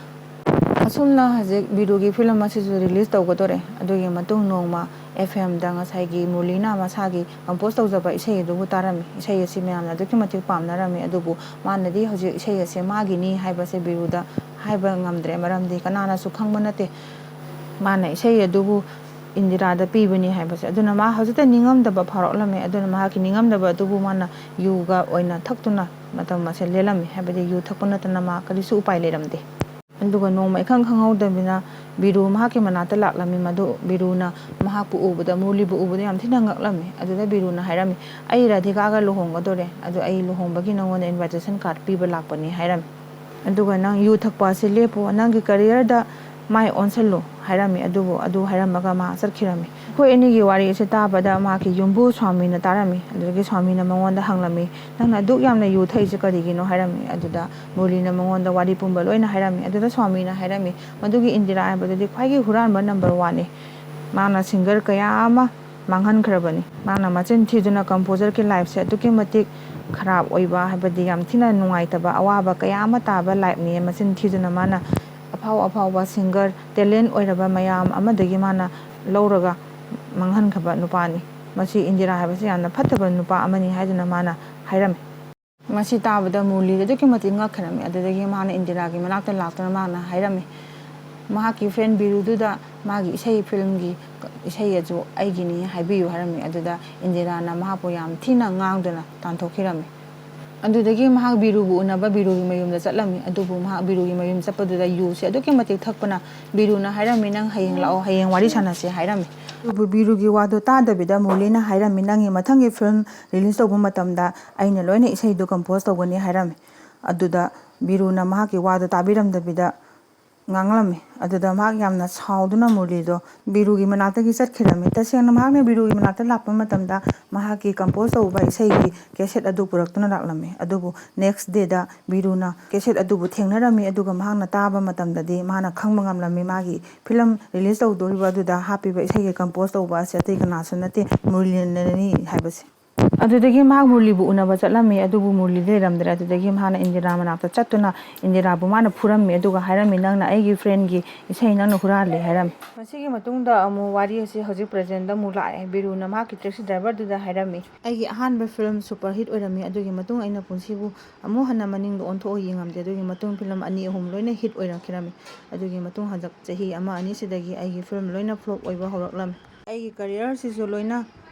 ꯑꯁꯨꯝꯅ ꯍꯧꯖꯤꯛ ꯕꯤꯔꯨꯒꯤ ꯐꯤꯂꯝ ꯑꯁꯤꯁꯨ ꯔꯤꯂꯤꯁ ꯇꯧꯒꯗꯣꯔꯦ꯫ ꯑꯗꯨꯒꯤ ꯃꯇꯨꯡ ꯅꯣꯡꯃ ꯑꯦꯐ ꯑꯦꯝꯗ ꯉꯁꯥꯏꯒꯤ ꯃꯨꯔꯂꯤꯅ ꯃꯁꯥꯒꯤ ꯀꯝꯄꯣꯁ ꯇꯧꯖꯕ ꯏꯁꯩ ꯑꯗꯨꯕꯨ ꯇꯥꯔꯝꯃꯤ꯫ ꯏꯁꯩ ꯑꯁꯤ ꯃꯌꯥꯝꯅ ꯑꯗꯨꯛꯀꯤ ꯃꯇꯤꯛ ꯄꯥꯝꯅꯔꯝꯃꯤ, ꯑꯗꯨꯕꯨ ꯃꯥꯅꯗꯤ ꯍꯧꯖꯤꯛ ꯏꯁꯩ ꯑꯁꯦ ꯃꯥꯒꯤꯅꯤ ꯍꯥꯏꯕꯁꯦ ꯕꯤꯔꯨꯗ ꯍꯥꯏꯕ ꯉꯝꯗ꯭ꯔꯦ, ꯃꯔꯝꯗꯤ ꯀꯅꯥꯅꯁꯨ ꯈꯪꯕ ꯅꯠꯇꯦ ꯃꯥꯅ ꯏꯁꯩ ꯑꯗꯨꯕꯨ ꯏꯟꯗꯤꯔꯥꯗ ꯄꯤꯕꯅꯤ ꯍꯥꯏꯕꯁꯦ꯫ ꯑꯗꯨꯅ ꯃꯥ ꯍꯧꯖꯤꯛꯇ ꯅꯤꯡꯉꯝꯗꯕ ꯐꯥꯎꯔꯛꯂꯝꯃꯤ꯫ ꯑꯗꯨꯅ ꯃꯍꯥꯛꯀꯤ ꯅꯤꯡꯉꯝꯗꯕ ꯑꯗꯨꯕꯨ ꯃꯥꯅ ꯌꯨꯒ ꯑꯣꯏꯅ ꯊꯛꯇꯨꯅ ꯃꯇꯝ ꯑꯁꯦ ꯂꯦꯜꯂꯝꯃꯤ, ꯍꯥꯏꯕꯗꯤ ꯌꯨ ꯊꯛꯄ ꯅꯠꯇꯅ ꯃꯥ ꯀꯔꯤꯁꯨ ꯎꯄꯥꯏ ꯂꯩꯔꯝꯗꯦ꯫ ꯑꯗꯨꯒ ꯅꯣꯡꯃ ꯏꯈꯪ ꯈꯪꯍꯧꯗꯕꯤꯅ ꯕꯤꯔꯨ ꯃꯍꯥꯛꯀꯤ ꯃꯅꯥꯛꯇ ꯂꯥꯛꯂꯝꯃꯤ꯫ ꯃꯗꯨ ꯕꯤꯔꯨꯅ ꯃꯍꯥꯛꯄꯨ ꯎꯕꯗ, ꯃꯨꯔꯂꯤꯕꯨ ꯎꯕꯗ ꯌꯥꯝ ꯊꯤꯅ ꯉꯛꯂꯝꯃꯤ꯫ ꯑꯗꯨꯗ ꯕꯤꯔꯨꯅ ꯍꯥꯏꯔꯝꯃꯤ, "ꯑꯩ ꯔꯥꯙꯤꯀꯥꯒ ꯂꯨꯍꯣꯡꯒꯗꯣꯔꯦ, ꯑꯗꯨ ꯑꯩ ꯂꯨꯍꯣꯡꯕꯒꯤ ꯅꯉꯣꯟꯗ invitation card ꯄꯤꯕ ꯂꯥꯛꯄꯅꯤ" ꯍꯥꯏꯔꯝꯃꯤ꯫ ꯑꯗꯨꯒ "ꯅꯪ ꯌꯨ ꯊꯛꯄ ꯑꯁꯤ ꯂꯦꯞꯄꯨ, ꯅꯪꯒꯤ careerꯗ ꯃꯥꯏ ꯑꯣꯟꯁꯤꯜꯂꯨ" ꯍꯥꯏꯔꯝꯃꯤ꯫ ꯑꯗꯨꯕꯨ ꯑꯗꯨ ꯍꯥꯏꯔꯝꯃꯒ ꯃꯥ ꯆꯠꯈꯤꯔꯝꯃꯤ꯫ ꯑꯩꯈꯣꯏ ꯑꯅꯤꯒꯤ ꯋꯥꯔꯤ ꯑꯁꯤ ꯇꯥꯕꯗ ꯃꯍꯥꯛꯀꯤ ꯌꯨꯝꯕꯨ ꯁ꯭ꯋꯥꯃꯤꯅ ꯇꯥꯔꯝꯃꯤ꯫ ꯑꯗꯨꯗꯒꯤ ꯁ꯭ꯋꯥꯃꯤꯅ ꯃꯉꯣꯟꯗ ꯍꯪꯂꯝꯃꯤ, "ꯅꯪꯅ ꯑꯗꯨꯛ ꯌꯥꯝꯅ ꯌꯨ ꯊꯛꯏꯁꯦ ꯀꯔꯤꯒꯤꯅꯣ?" ꯍꯥꯏꯔꯝꯃꯤ꯫ ꯑꯗꯨꯗ ꯃꯨꯔꯂꯤꯅ ꯃꯉꯣꯟꯗ ꯋꯥꯔꯤ ꯄꯨꯝꯕ ꯂꯣꯏꯅ ꯍꯥꯏꯔꯝꯃꯤ꯫ ꯑꯗꯨꯗ ꯁ꯭ꯋꯥꯃꯤꯅ ꯍꯥꯏꯔꯝꯃꯤ, "ꯃꯗꯨꯒꯤ ꯏꯟꯗꯤꯔꯥ ꯍꯥꯏꯕꯗꯨꯗꯤ ꯈ꯭ꯋꯥꯏꯒꯤ ꯍꯨꯔꯥꯟꯕ number oneꯅꯤ꯫ ꯃꯥꯅ singer ꯀꯌꯥ ꯑꯃ ꯃꯥꯡꯍꯟꯈ꯭ꯔꯕꯅꯤ꯫ ꯃꯥꯅ ꯃꯆꯤꯟ ꯊꯤꯗꯨꯅ composerꯒꯤ lifeꯁꯦ ꯑꯗꯨꯛꯀꯤ ꯃꯇꯤꯛ ꯈꯔꯥꯞ ꯑꯣꯏꯕ, ꯍꯥꯏꯕꯗꯤ ꯌꯥꯝ ꯊꯤꯅ ꯅꯨꯡꯉꯥꯏꯇꯕ, ꯑꯋꯥꯕ ꯀꯌꯥ ꯑꯃ ꯇꯥꯕ lifeꯅꯤ꯫ ꯃꯆꯤꯟ ꯊꯤꯗꯨꯅ ꯃꯥꯅ ꯑꯐꯥꯎ ꯑꯐꯥꯎꯕ singer, talent ꯑꯣꯏꯔꯕ ꯃꯌꯥꯝ ꯑꯃꯗꯒꯤ ꯃꯥꯅ ꯂꯧꯔꯒ ꯃꯥꯡꯍꯟꯈ꯭ꯔꯕ ꯅꯨꯄꯥꯅꯤ꯫ ꯃꯁꯤ ꯏꯟꯗꯤꯔꯥ ꯍꯥꯏꯕꯁꯤ ꯌꯥꯝꯅ ꯐꯠꯇꯕ ꯅꯨꯄꯥ ꯑꯃꯅꯤ" ꯍꯥꯏꯗꯨꯅ ꯃꯥꯅ ꯍꯥꯏꯔꯝꯃꯤ꯫ ꯃꯁꯤ ꯇꯥꯕꯗ ꯃꯨꯔꯂꯤꯗꯤ ꯑꯗꯨꯛꯀꯤ ꯃꯇꯤꯛ ꯉꯛꯈ꯭ꯔꯝꯃꯤ꯫ ꯑꯗꯨꯗꯒꯤ ꯃꯥꯅ ꯏꯟꯗꯤꯔꯥꯒꯤ ꯃꯅꯥꯛꯇ ꯂꯥꯛꯇꯨꯅ ꯃꯥꯅ ꯍꯥꯏꯔꯝꯃꯤ, ꯃꯍꯥꯛꯀꯤ friend ꯕꯤꯔꯨꯗꯨꯗ ꯃꯥꯒꯤ ꯏꯁꯩ ꯐꯤꯂꯝꯒꯤ ꯏꯁꯩ ꯑꯗꯨ ꯑꯩꯒꯤꯅꯤ ꯍꯥꯏꯕꯤꯌꯨ ꯍꯥꯏꯔꯝꯃꯤ꯫ ꯑꯗꯨꯗ ꯏꯟꯗꯤꯔꯥꯅ ꯃꯍꯥꯛꯄꯨ ꯌꯥꯝ ꯊꯤꯅ ꯉꯥꯡꯗꯨꯅ ꯇꯥꯟꯊꯣꯛꯈꯤꯔꯝꯃꯤ꯫ ꯑꯗꯨꯗꯒꯤ ꯃꯍꯥꯛ ꯕꯤꯔꯨꯕꯨ ꯎꯅꯕ ꯕꯤꯔꯨꯒꯤ ꯃꯌꯨꯝꯗ ꯆꯠꯂꯝꯃꯤ꯫ ꯑꯗꯨꯕꯨ ꯃꯍꯥꯛ ꯕꯤꯔꯨꯒꯤ ꯃꯌꯨꯝ ꯆꯠꯄꯗꯨꯗ ꯌꯨꯁꯦ ꯑꯗꯨꯛꯀꯤ ꯃꯇꯤꯛ ꯊꯛꯄꯅ ꯕꯤꯔꯨꯅ ꯍꯥꯏꯔꯝꯃꯤ, "ꯅꯪ ꯍꯌꯦꯡ ꯂꯥꯛꯑꯣ, ꯍꯌꯦꯡ ꯋꯥꯔꯤ ꯁꯥꯟꯅꯁꯦ" ꯍꯥꯏꯔꯝꯃꯤ꯫ ꯑꯗꯨꯕꯨ ꯕꯤꯔꯨꯒꯤ ꯋꯥꯗꯣ ꯇꯥꯗꯕꯤꯗ ꯃꯨꯔꯂꯤꯅ ꯍꯥꯏꯔꯝꯃꯤ, "ꯅꯪꯒꯤ ꯃꯊꯪꯒꯤ ꯐꯤꯂꯝ ꯔꯤꯂꯤꯁ ꯇꯧꯕ ꯃꯇꯝꯗ ꯑꯩꯅ ꯂꯣꯏꯅ ꯏꯁꯩꯗꯣ ꯀꯝꯄꯣꯁ ꯇꯧꯒꯅꯤ" ꯍꯥꯏꯔꯝꯃꯤ꯫ ꯑꯗꯨꯗ ꯕꯤꯔꯨꯅ ꯃꯍꯥꯛꯀꯤ ꯋꯥꯗꯣ ꯇꯥꯕꯤꯔꯝꯗꯕꯤꯗ ꯉꯥꯡꯂꯝꯃꯤ꯫ ꯑꯗꯨꯗ ꯃꯍꯥꯛ ꯌꯥꯝꯅ ꯁꯥꯎꯗꯨꯅ ꯃꯨꯔꯂꯤꯗꯣ ꯕꯤꯔꯨꯒꯤ ꯃꯅꯥꯛꯇꯒꯤ ꯆꯠꯈꯤꯔꯝꯃꯤ꯫ ꯇꯁꯦꯡꯅ ꯃꯍꯥꯛꯅ ꯕꯤꯔꯨꯒꯤ ꯃꯅꯥꯛꯇ ꯂꯥꯛꯄ ꯃꯇꯝꯗ ꯃꯍꯥꯛꯀꯤ ꯀꯝꯄꯣꯁ ꯇꯧꯕ ꯏꯁꯩꯒꯤ ꯀꯦꯁꯦꯠ ꯑꯗꯨ ꯄꯨꯔꯛꯇꯨꯅ ꯂꯥꯛꯂꯝꯃꯤ꯫ ꯑꯗꯨꯕꯨ ꯅꯦꯛꯁ ꯗꯦꯗ ꯕꯤꯔꯨꯅ ꯀꯦꯁꯦꯠ ꯑꯗꯨꯕꯨ ꯊꯦꯡꯅꯔꯝꯃꯤ꯫ ꯑꯗꯨꯒ ꯃꯍꯥꯛꯅ ꯇꯥꯕ ꯃꯇꯝꯗꯗꯤ ꯃꯥꯅ ꯈꯪꯕ ꯉꯝꯂꯝꯃꯤ, ꯃꯥꯒꯤ ꯐꯤꯂꯝ ꯔꯤꯂꯤꯁ ꯇꯧꯗꯣꯔꯤꯕ ꯑꯗꯨꯗ ꯍꯥꯞꯄꯤꯕ ꯏꯁꯩꯒꯤ ꯀꯝꯄꯣꯁ ꯇꯧꯕ ꯑꯁꯤ ꯑꯇꯩ ꯀꯅꯥꯁꯨ ꯅꯠꯇꯦ, ꯃꯨꯔꯂꯤꯅꯅꯤ ꯍꯥꯏꯕꯁꯦ꯫ ꯑꯗꯨꯗꯒꯤ ꯃꯍꯥꯛ ꯃꯨꯔꯂꯤꯕꯨ ꯎꯅꯕ ꯆꯠꯂꯝꯃꯤ, ꯑꯗꯨꯕꯨ ꯃꯨꯔꯂꯤꯗꯤ ꯂꯩꯔꯝꯗ꯭ꯔꯦ꯫ ꯑꯗꯨꯗꯒꯤ ꯃꯍꯥꯛꯅ ꯏꯟꯗꯤꯔꯥ ꯃꯅꯥꯛꯇ ꯆꯠꯇꯨꯅ ꯏꯟꯗꯤꯔꯥꯕꯨ ꯃꯥꯅ ꯐꯨꯔꯝꯃꯤ, ꯑꯗꯨꯒ ꯍꯥꯏꯔꯝꯃꯤ, "ꯅꯪꯅ ꯑꯩꯒꯤ ꯐ꯭ꯔꯦꯟꯒꯤ ꯏꯁꯩ ꯅꯪꯅ ꯍꯨꯔꯥꯜꯂꯦ" ꯍꯥꯏꯔꯝꯃꯤ꯫ ꯃꯁꯤꯒꯤ ꯃꯇꯨꯡꯗ ꯑꯃꯨꯛ ꯋꯥꯔꯤ ꯑꯁꯤ ꯍꯧꯖꯤꯛ ꯄ꯭ꯔꯖꯦꯟꯗ ꯑꯃꯨꯛ ꯂꯥꯛꯑꯦ꯫ ꯕꯤꯔꯨꯅ ꯃꯍꯥꯛꯀꯤ ꯇꯦꯛꯁꯤ ꯗ꯭ꯔꯥꯏꯚꯔꯗꯨꯗ ꯍꯥꯏꯔꯝꯃꯤ, "ꯑꯩꯒꯤ ꯑꯍꯥꯟꯕ ꯐꯤꯂꯝ ꯁꯨꯄꯔ ꯍꯤꯠ ꯑꯣꯏꯔꯝꯃꯤ, ꯑꯗꯨꯒꯤ ꯃꯇꯨꯡ ꯑꯩꯅ ꯄꯨꯟꯁꯤꯕꯨ ꯑꯃꯨꯛ ꯍꯟꯅ ꯃꯅꯤꯡꯗ ꯑꯣꯟꯊꯣꯛꯑ ꯌꯦꯡꯉꯝꯗꯦ꯫ ꯑꯗꯨꯒꯤ ꯃꯇꯨꯡ ꯐꯤꯂꯝ ꯑꯅꯤ ꯑꯍꯨꯝ ꯂꯣꯏꯅ ꯍꯤꯠ ꯑꯣꯏꯔꯛꯈꯤꯔꯝꯃꯤ꯫ ꯑꯗꯨꯒꯤ ꯃꯇꯨꯡ ꯍꯟꯗꯛ ꯆꯍꯤ ꯑꯃ ꯑꯅꯤꯁꯤꯗꯒꯤ ꯑꯩꯒꯤ ꯐꯤꯂꯝ ꯂꯣꯏꯅ ꯐ꯭ꯂꯣꯞ ꯑꯣꯏꯕ ꯍꯧꯔꯛꯂꯝꯃꯤ꯫ ꯑꯩꯒꯤ ꯀꯔꯤꯌꯔꯁꯤꯁꯨ ꯂꯣꯏꯅ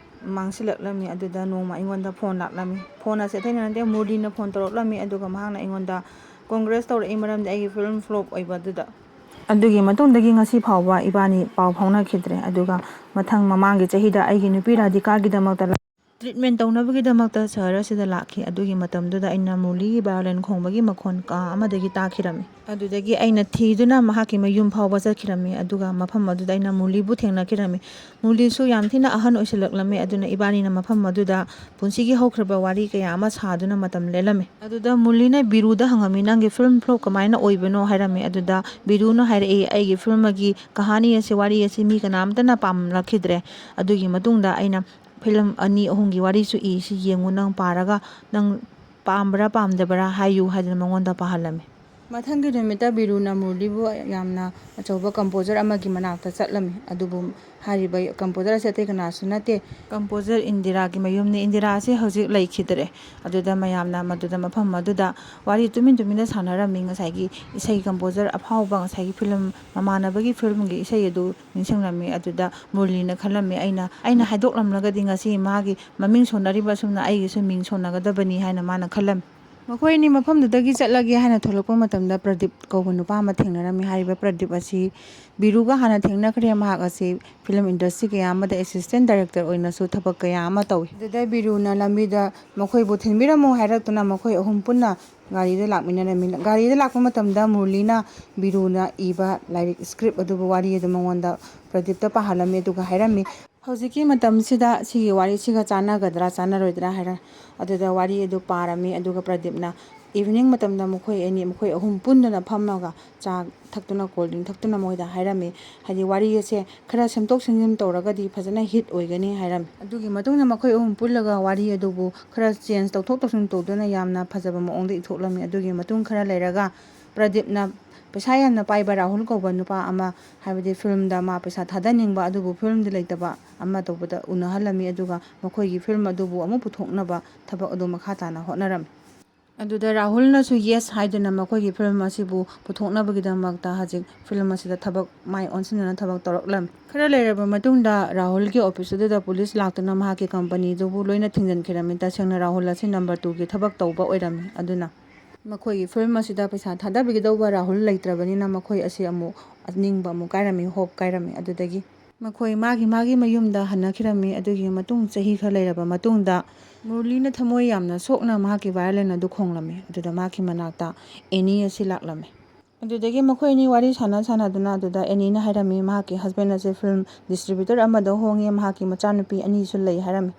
ꯃꯥꯡꯁꯤꯜꯂꯛꯂꯝꯃꯤ"꯫ ꯑꯗꯨꯗ ꯅꯣꯡꯃ ꯑꯩꯉꯣꯟꯗ ꯐꯣꯟ ꯂꯥꯛꯂꯝꯃꯤ꯫ ꯐꯣꯟ ꯑꯁꯤ ꯑꯇꯩꯅ ꯅꯠꯇꯦ, ꯃꯨꯔꯂꯤꯅ ꯐꯣꯟ ꯇꯧꯔꯛꯂꯝꯃꯤ꯫ ꯑꯗꯨꯒ ꯃꯍꯥꯛꯅ ꯑꯩꯉꯣꯟꯗ ꯀꯣꯡꯒ꯭ꯔꯦꯁ ꯇꯧꯔꯛꯏ, ꯃꯔꯝꯗꯤ ꯑꯩꯒꯤ ꯐꯤꯂꯝ ꯐ꯭ꯂꯣꯞ ꯑꯣꯏꯕ ꯑꯗꯨꯗ꯫ ꯑꯗꯨꯒꯤ ꯃꯇꯨꯡꯗꯒꯤ ꯉꯁꯤ ꯐꯥꯎꯕ ꯏꯕꯥꯅꯤ ꯄꯥꯎ ꯐꯥꯎꯅꯈꯤꯗ꯭ꯔꯦ꯫ ꯑꯗꯨꯒ ꯃꯊꯪ ꯃꯃꯥꯡꯒꯤ ꯆꯍꯤꯗ ꯑꯩꯒꯤ ꯅꯨꯄꯤ ꯔꯥꯙꯤꯀꯥꯒꯤꯗꯃꯛꯇ ꯇ꯭ꯔꯤꯠꯃꯦꯟ ꯇꯧꯅꯕꯒꯤꯗꯃꯛꯇ ꯁꯍꯔ ꯑꯁꯤꯗ ꯂꯥꯛꯈꯤ꯫ ꯑꯗꯨꯒꯤ ꯃꯇꯝꯗꯨꯗ ꯑꯩꯅ ꯃꯨꯔꯂꯤꯒꯤ ꯚꯥꯏꯑꯣꯂꯤꯟ ꯈꯣꯡꯕꯒꯤ ꯃꯈꯣꯟ ꯀꯥ ꯑꯃꯗꯒꯤ ꯇꯥꯈꯤꯔꯝꯃꯤ꯫ ꯑꯗꯨꯗꯒꯤ ꯑꯩꯅ ꯊꯤꯗꯨꯅ ꯃꯍꯥꯛꯀꯤ ꯃꯌꯨꯝ ꯐꯥꯎꯕ ꯆꯠꯈꯤꯔꯝꯃꯤ꯫ ꯑꯗꯨꯒ ꯃꯐꯝ ꯑꯗꯨꯗ ꯑꯩꯅ ꯃꯨꯔꯂꯤꯕꯨ ꯊꯦꯡꯅꯈꯤꯔꯝꯃꯤ꯫ ꯃꯨꯔꯂꯤꯁꯨ ꯌꯥꯝ ꯊꯤꯅ ꯑꯍꯟ ꯑꯣꯏꯁꯤꯜꯂꯛꯂꯝꯃꯤ꯫ ꯑꯗꯨꯅ ꯏꯕꯥꯅꯤꯅ ꯃꯐꯝ ꯑꯗꯨꯗ ꯄꯨꯟꯁꯤꯒꯤ ꯍꯧꯈ꯭ꯔꯕ ꯋꯥꯔꯤ ꯀꯌꯥ ꯑꯃ ꯁꯥꯗꯨꯅ ꯃꯇꯝ ꯂꯦꯜꯂꯝꯃꯤ꯫ ꯑꯗꯨꯗ ꯃꯨꯔꯂꯤꯅ ꯕꯤꯔꯨꯗ ꯍꯪꯉꯝꯃꯤ, "ꯅꯪꯒꯤ ꯐꯤꯂꯝ ꯐ꯭ꯂꯣꯞ ꯀꯃꯥꯏꯅ ꯑꯣꯏꯕꯅꯣ?" ꯍꯥꯏꯔꯝꯃꯤ꯫ ꯑꯗꯨꯗ ꯕꯤꯔꯨꯅ ꯍꯥꯏꯔꯛꯏ, "ꯑꯩꯒꯤ ꯐꯤꯂꯝ ꯑꯃꯒꯤ ꯀꯍꯥꯅꯤ ꯑꯁꯤ, ꯋꯥꯔꯤ ꯑꯁꯤ ꯃꯤ ꯀꯅꯥꯝꯇꯅ ꯄꯥꯝꯂꯛꯈꯤꯗ꯭ꯔꯦ꯫ ꯑꯗꯨꯒꯤ ꯃꯇꯨꯡꯗ ꯑꯩꯅ ꯐꯤꯂꯝ ꯑꯅꯤ ꯑꯍꯨꯝꯒꯤ ꯋꯥꯔꯤꯁꯨ ꯏ, ꯁꯤ ꯌꯦꯡꯉꯨ, ꯅꯪ ꯄꯥꯔꯒ ꯅꯪ ꯄꯥꯝꯕ꯭ꯔꯥ ꯄꯥꯝꯗꯕ꯭ꯔꯥ ꯍꯥꯏꯌꯨ" ꯍꯥꯏꯗꯅ ꯃꯉꯣꯟꯗ ꯄꯥꯍꯜꯂꯝꯃꯤ꯫ ꯃꯊꯪꯒꯤ ꯅꯨꯃꯤꯠꯇ ꯕꯤꯔꯨꯅ ꯃꯨꯔꯂꯤꯕꯨ ꯌꯥꯝꯅ ꯑꯆꯧꯕ ꯀꯝꯄꯣꯖꯔ ꯑꯃꯒꯤ ꯃꯅꯥꯛꯇ ꯆꯠꯂꯝꯃꯤ꯫ ꯑꯗꯨꯕꯨ ꯍꯥꯏꯔꯤꯕ ꯀꯝꯄꯣꯖꯔ ꯑꯁꯤ ꯑꯇꯩ ꯀꯅꯥꯁꯨ ꯅꯠꯇꯦ, ꯀꯝꯄꯣꯖꯔ ꯏꯟꯗꯤꯔꯥꯒꯤ ꯃꯌꯨꯝꯅꯤ꯫ ꯏꯟꯗꯤꯔꯥ ꯑꯁꯤ ꯍꯧꯖꯤꯛ ꯂꯩꯈꯤꯗ꯭ꯔꯦ꯫ ꯑꯗꯨꯗ ꯃꯌꯥꯝꯅ ꯃꯗꯨꯗ, ꯃꯐꯝ ꯑꯗꯨꯗ ꯋꯥꯔꯤ ꯇꯨꯃꯤꯟ ꯇꯨꯃꯤꯟꯅ ꯁꯥꯟꯅꯔꯝꯃꯤ꯫ ꯉꯁꯥꯏꯒꯤ ꯏꯁꯩ ꯀꯝꯄꯣꯖꯔ ꯑꯐꯥꯎꯕ, ꯉꯁꯥꯏꯒꯤ ꯐꯤꯂꯝ, ꯃꯃꯥꯟꯅꯕꯒꯤ ꯐꯤꯂꯝꯒꯤ ꯏꯁꯩ ꯑꯗꯨ ꯅꯤꯡꯁꯤꯡꯂꯝꯃꯤ꯫ ꯑꯗꯨꯗ ꯃꯨꯔꯂꯤꯅ ꯈꯜꯂꯝꯃꯤ, "ꯑꯩꯅ, ꯑꯩꯅ ꯍꯥꯏꯗꯣꯛꯂꯝꯂꯒꯗꯤ ꯉꯁꯤ ꯃꯥꯒꯤ ꯃꯃꯤꯡ ꯁꯣꯟꯅꯔꯤꯕ ꯑꯁꯨꯝꯅ ꯑꯩꯒꯤꯁꯨ ꯃꯤꯡ ꯁꯣꯟꯅꯒꯗꯕꯅꯤ" ꯍꯥꯏꯅ ꯃꯥꯅ ꯈꯜꯂꯝꯃꯤ꯫ ꯃꯈꯣꯏ ꯑꯅꯤ ꯃꯐꯝꯗꯨꯗꯒꯤ ꯆꯠꯂꯒꯦ ꯍꯥꯏꯅ ꯊꯣꯛꯂꯛꯄ ꯃꯇꯝꯗ ꯄ꯭ꯔꯗꯤꯞ ꯀꯧꯕ ꯅꯨꯄꯥ ꯑꯃ ꯊꯦꯡꯅꯔꯝꯃꯤ꯫ ꯍꯥꯏꯔꯤꯕ ꯄ꯭ꯔꯗꯤꯞ ꯑꯁꯤ ꯕꯤꯔꯨꯒ ꯍꯥꯟꯅ ꯊꯦꯡꯅꯈ꯭ꯔꯦ꯫ ꯃꯍꯥꯛ ꯑꯁꯤ ꯐꯤꯂꯝ ꯏꯟꯗꯁꯇ꯭ꯔꯤ ꯀꯌꯥ ꯑꯃꯗ ꯑꯦꯁꯤꯁꯇꯦꯟ ꯗꯥꯏꯔꯦꯛꯇꯔ ꯑꯣꯏꯅꯁꯨ ꯊꯕꯛ ꯀꯌꯥ ꯑꯃ ꯇꯧꯏ꯫ ꯑꯗꯨꯗ ꯕꯤꯔꯨꯅ ꯂꯝꯕꯤꯗ ꯃꯈꯣꯏꯕꯨ ꯊꯤꯟꯕꯤꯔꯝꯃꯨ ꯍꯥꯏꯔꯛꯇꯨꯅ ꯃꯈꯣꯏ ꯑꯍꯨꯝ ꯄꯨꯟꯅ ꯒꯥꯔꯤꯗ ꯂꯥꯛꯃꯤꯟꯅꯔꯝꯃꯤ꯫ ꯒꯥꯔꯤꯗ ꯂꯥꯛꯄ ꯃꯇꯝꯗ ꯃꯨꯔꯂꯤꯅ ꯕꯤꯔꯨꯅ ꯏꯕ ꯂꯥꯏꯔꯤꯛ, ꯁ꯭ꯀ꯭ꯔꯤꯞ ꯑꯗꯨꯕꯨ, ꯋꯥꯔꯤ ꯑꯗꯨ ꯃꯉꯣꯟꯗ ꯄ꯭ꯔꯗꯤꯞꯇ ꯄꯥꯍꯜꯂꯝꯃꯤ꯫ ꯑꯗꯨꯒ ꯍꯥꯏꯔꯝꯃꯤ, "ꯍꯧꯖꯤꯛꯀꯤ ꯃꯇꯝꯁꯤꯗ ꯁꯤꯒꯤ ꯋꯥꯔꯤꯁꯤꯒ ꯆꯥꯟꯅꯒꯗ꯭ꯔꯥ ꯆꯥꯟꯅꯔꯣꯏꯗ꯭ꯔꯥ?" ꯍꯥꯏꯔ, ꯑꯗꯨꯗ ꯋꯥꯔꯤ ꯑꯗꯨ ꯄꯥꯔꯝꯃꯤ꯫ ꯑꯗꯨꯒ ꯄ꯭ꯔꯗꯤꯞꯅ ꯏꯚꯤꯅꯤꯡ ꯃꯇꯝꯗ ꯃꯈꯣꯏ ꯑꯅꯤ, ꯃꯈꯣꯏ ꯑꯍꯨꯝ ꯄꯨꯟꯗꯨꯅ ꯐꯝꯃꯒ ꯆꯥ ꯊꯛꯇꯨꯅ, ꯀꯣꯜ ꯗ꯭ꯔꯤꯡ ꯊꯛꯇꯨꯅ ꯃꯣꯏꯗ ꯍꯥꯏꯔꯝꯃꯤ, ꯍꯥꯏꯗꯤ ꯋꯥꯔꯤ ꯑꯁꯦ ꯈꯔ ꯁꯦꯝꯗꯣꯛ ꯁꯦꯝꯖꯤꯟ ꯇꯧꯔꯒꯗꯤ ꯐꯖꯅ ꯍꯤꯠ ꯑꯣꯏꯒꯅꯤ ꯍꯥꯏꯔꯝꯃꯤ꯫ ꯑꯗꯨꯒꯤ ꯃꯇꯨꯡꯗ ꯃꯈꯣꯏ ꯑꯍꯨꯝ ꯄꯨꯜꯂꯒ ꯋꯥꯔꯤ ꯑꯗꯨꯕꯨ ꯈꯔ ꯆꯦꯟꯖ ꯇꯧꯊꯣꯛ ꯇꯧꯁꯤꯟ ꯇꯧꯗꯨꯅ ꯌꯥꯝꯅ ꯐꯖꯕ ꯃꯑꯣꯡꯗ ꯏꯊꯣꯛꯂꯝꯃꯤ꯫ ꯑꯗꯨꯒꯤ ꯃꯇꯨꯡ ꯈꯔ ꯂꯩꯔꯒ ꯄ꯭ꯔꯗꯤꯞꯅ ꯄꯩꯁꯥ ꯌꯥꯝꯅ ꯄꯥꯏꯕ ꯔꯥꯍꯨꯜ ꯀꯧꯕ ꯅꯨꯄꯥ ꯑꯃ, ꯍꯥꯏꯕꯗꯤ ꯐꯤꯂꯝꯗ ꯃꯥ ꯄꯩꯁꯥ ꯊꯥꯗꯅꯤꯡꯕ ꯑꯗꯨꯕꯨ ꯐꯤꯂꯝꯗꯤ ꯂꯩꯇꯕ ꯑꯃ ꯇꯧꯕꯗ ꯎꯅꯍꯜꯂꯝꯃꯤ꯫ ꯑꯗꯨꯒ ꯃꯈꯣꯏꯒꯤ ꯐꯤꯂꯝ ꯑꯗꯨꯕꯨ ꯑꯃꯨꯛ ꯄꯨꯊꯣꯛꯅꯕ ꯊꯕꯛ ꯑꯗꯨ ꯃꯈꯥ ꯇꯥꯅ ꯍꯣꯠꯅꯔꯝꯃꯤ꯫ ꯑꯗꯨꯗ ꯔꯥꯍꯨꯜꯅꯁꯨ ꯌꯦꯁ ꯍꯥꯏꯗꯨꯅ ꯃꯈꯣꯏꯒꯤ ꯐꯤꯂꯝ ꯑꯁꯤꯕꯨ ꯄꯨꯊꯣꯛꯅꯕꯒꯤꯗꯃꯛꯇ ꯍꯧꯖꯤꯛ ꯐꯤꯂꯝ ꯑꯁꯤꯗ ꯊꯕꯛ ꯃꯥꯏ ꯑꯣꯟꯁꯤꯟꯅꯅ ꯊꯕꯛ ꯇꯧꯔꯛꯂꯝꯃꯤ꯫ ꯈꯔ ꯂꯩꯔꯕ ꯃꯇꯨꯡꯗ ꯔꯥꯍꯨꯜꯒꯤ ꯑꯣꯐꯤꯁ ꯑꯗꯨꯗ ꯄꯨꯂꯤꯁ ꯂꯥꯛꯇꯨꯅ ꯃꯍꯥꯛꯀꯤ ꯀꯝꯄꯅꯤꯗꯨꯕꯨ ꯂꯣꯏꯅ ꯊꯤꯡꯖꯤꯟꯈꯤꯔꯝꯃꯤ꯫ ꯇꯁꯦꯡꯅ ꯔꯥꯍꯨꯜ ꯑꯁꯤ ꯅꯝꯕꯔ ꯇꯨꯒꯤ ꯊꯕꯛ ꯇꯧꯕ ꯑꯣꯏꯔꯝꯃꯤ꯫ ꯑꯗꯨꯅ ꯃꯈꯣꯏꯒꯤ ꯐꯤꯂꯝ ꯑꯁꯤꯗ ꯄꯩꯁꯥ ꯊꯥꯗꯕꯤꯒꯗꯧꯕ ꯔꯥꯍꯨꯜ ꯂꯩꯇ꯭ꯔꯕꯅꯤꯅ ꯃꯈꯣꯏ ꯑꯁꯤ ꯑꯃꯨꯛ ꯅꯤꯡꯕ ꯑꯃꯨꯛ ꯀꯥꯏꯔꯝꯃꯤ, ꯍꯣꯞ ꯀꯥꯏꯔꯝꯃꯤ꯫ ꯑꯗꯨꯗꯒꯤ ꯃꯈꯣꯏ ꯃꯥꯒꯤ ꯃꯥꯒꯤ ꯃꯌꯨꯝꯗ ꯍꯟꯅꯈꯤꯔꯝꯃꯤ꯫ ꯑꯗꯨꯒꯤ ꯃꯇꯨꯡ ꯆꯍꯤ ꯈꯔ ꯂꯩꯔꯕ ꯃꯇꯨꯡꯗ ꯃꯨꯔꯂꯤꯅ ꯊꯃꯣꯏ ꯌꯥꯝꯅ ꯁꯣꯛꯅ ꯃꯍꯥꯛꯀꯤ ꯚꯥꯏꯑꯣꯂꯤꯟ ꯑꯗꯨ ꯈꯣꯡꯂꯝꯃꯤ꯫ ꯑꯗꯨꯗ ꯃꯍꯥꯛꯀꯤ ꯃꯅꯥꯛꯇ ꯑꯦꯅꯤ ꯑꯁꯤ ꯂꯥꯛꯂꯝꯃꯤ꯫ ꯑꯗꯨꯗꯒꯤ ꯃꯈꯣꯏ ꯑꯅꯤ ꯋꯥꯔꯤ ꯁꯥꯟꯅ ꯁꯥꯟꯅꯗꯨꯅ ꯑꯗꯨꯗ ꯑꯦꯅꯤꯅ ꯍꯥꯏꯔꯝꯃꯤ, ꯃꯍꯥꯛꯀꯤ ꯍꯁꯕꯦꯟ ꯑꯁꯤ ꯐꯤꯂꯝ ꯗꯤꯁꯇ꯭ꯔꯤꯕ꯭ꯌꯨꯇꯔ ꯑꯃꯗ ꯍꯣꯡꯉꯦ, ꯃꯍꯥꯛꯀꯤ ꯃꯆꯥꯅꯨꯄꯤ ꯑꯅꯤꯁꯨ ꯂꯩ ꯍꯥꯏꯔꯝꯃꯤ꯫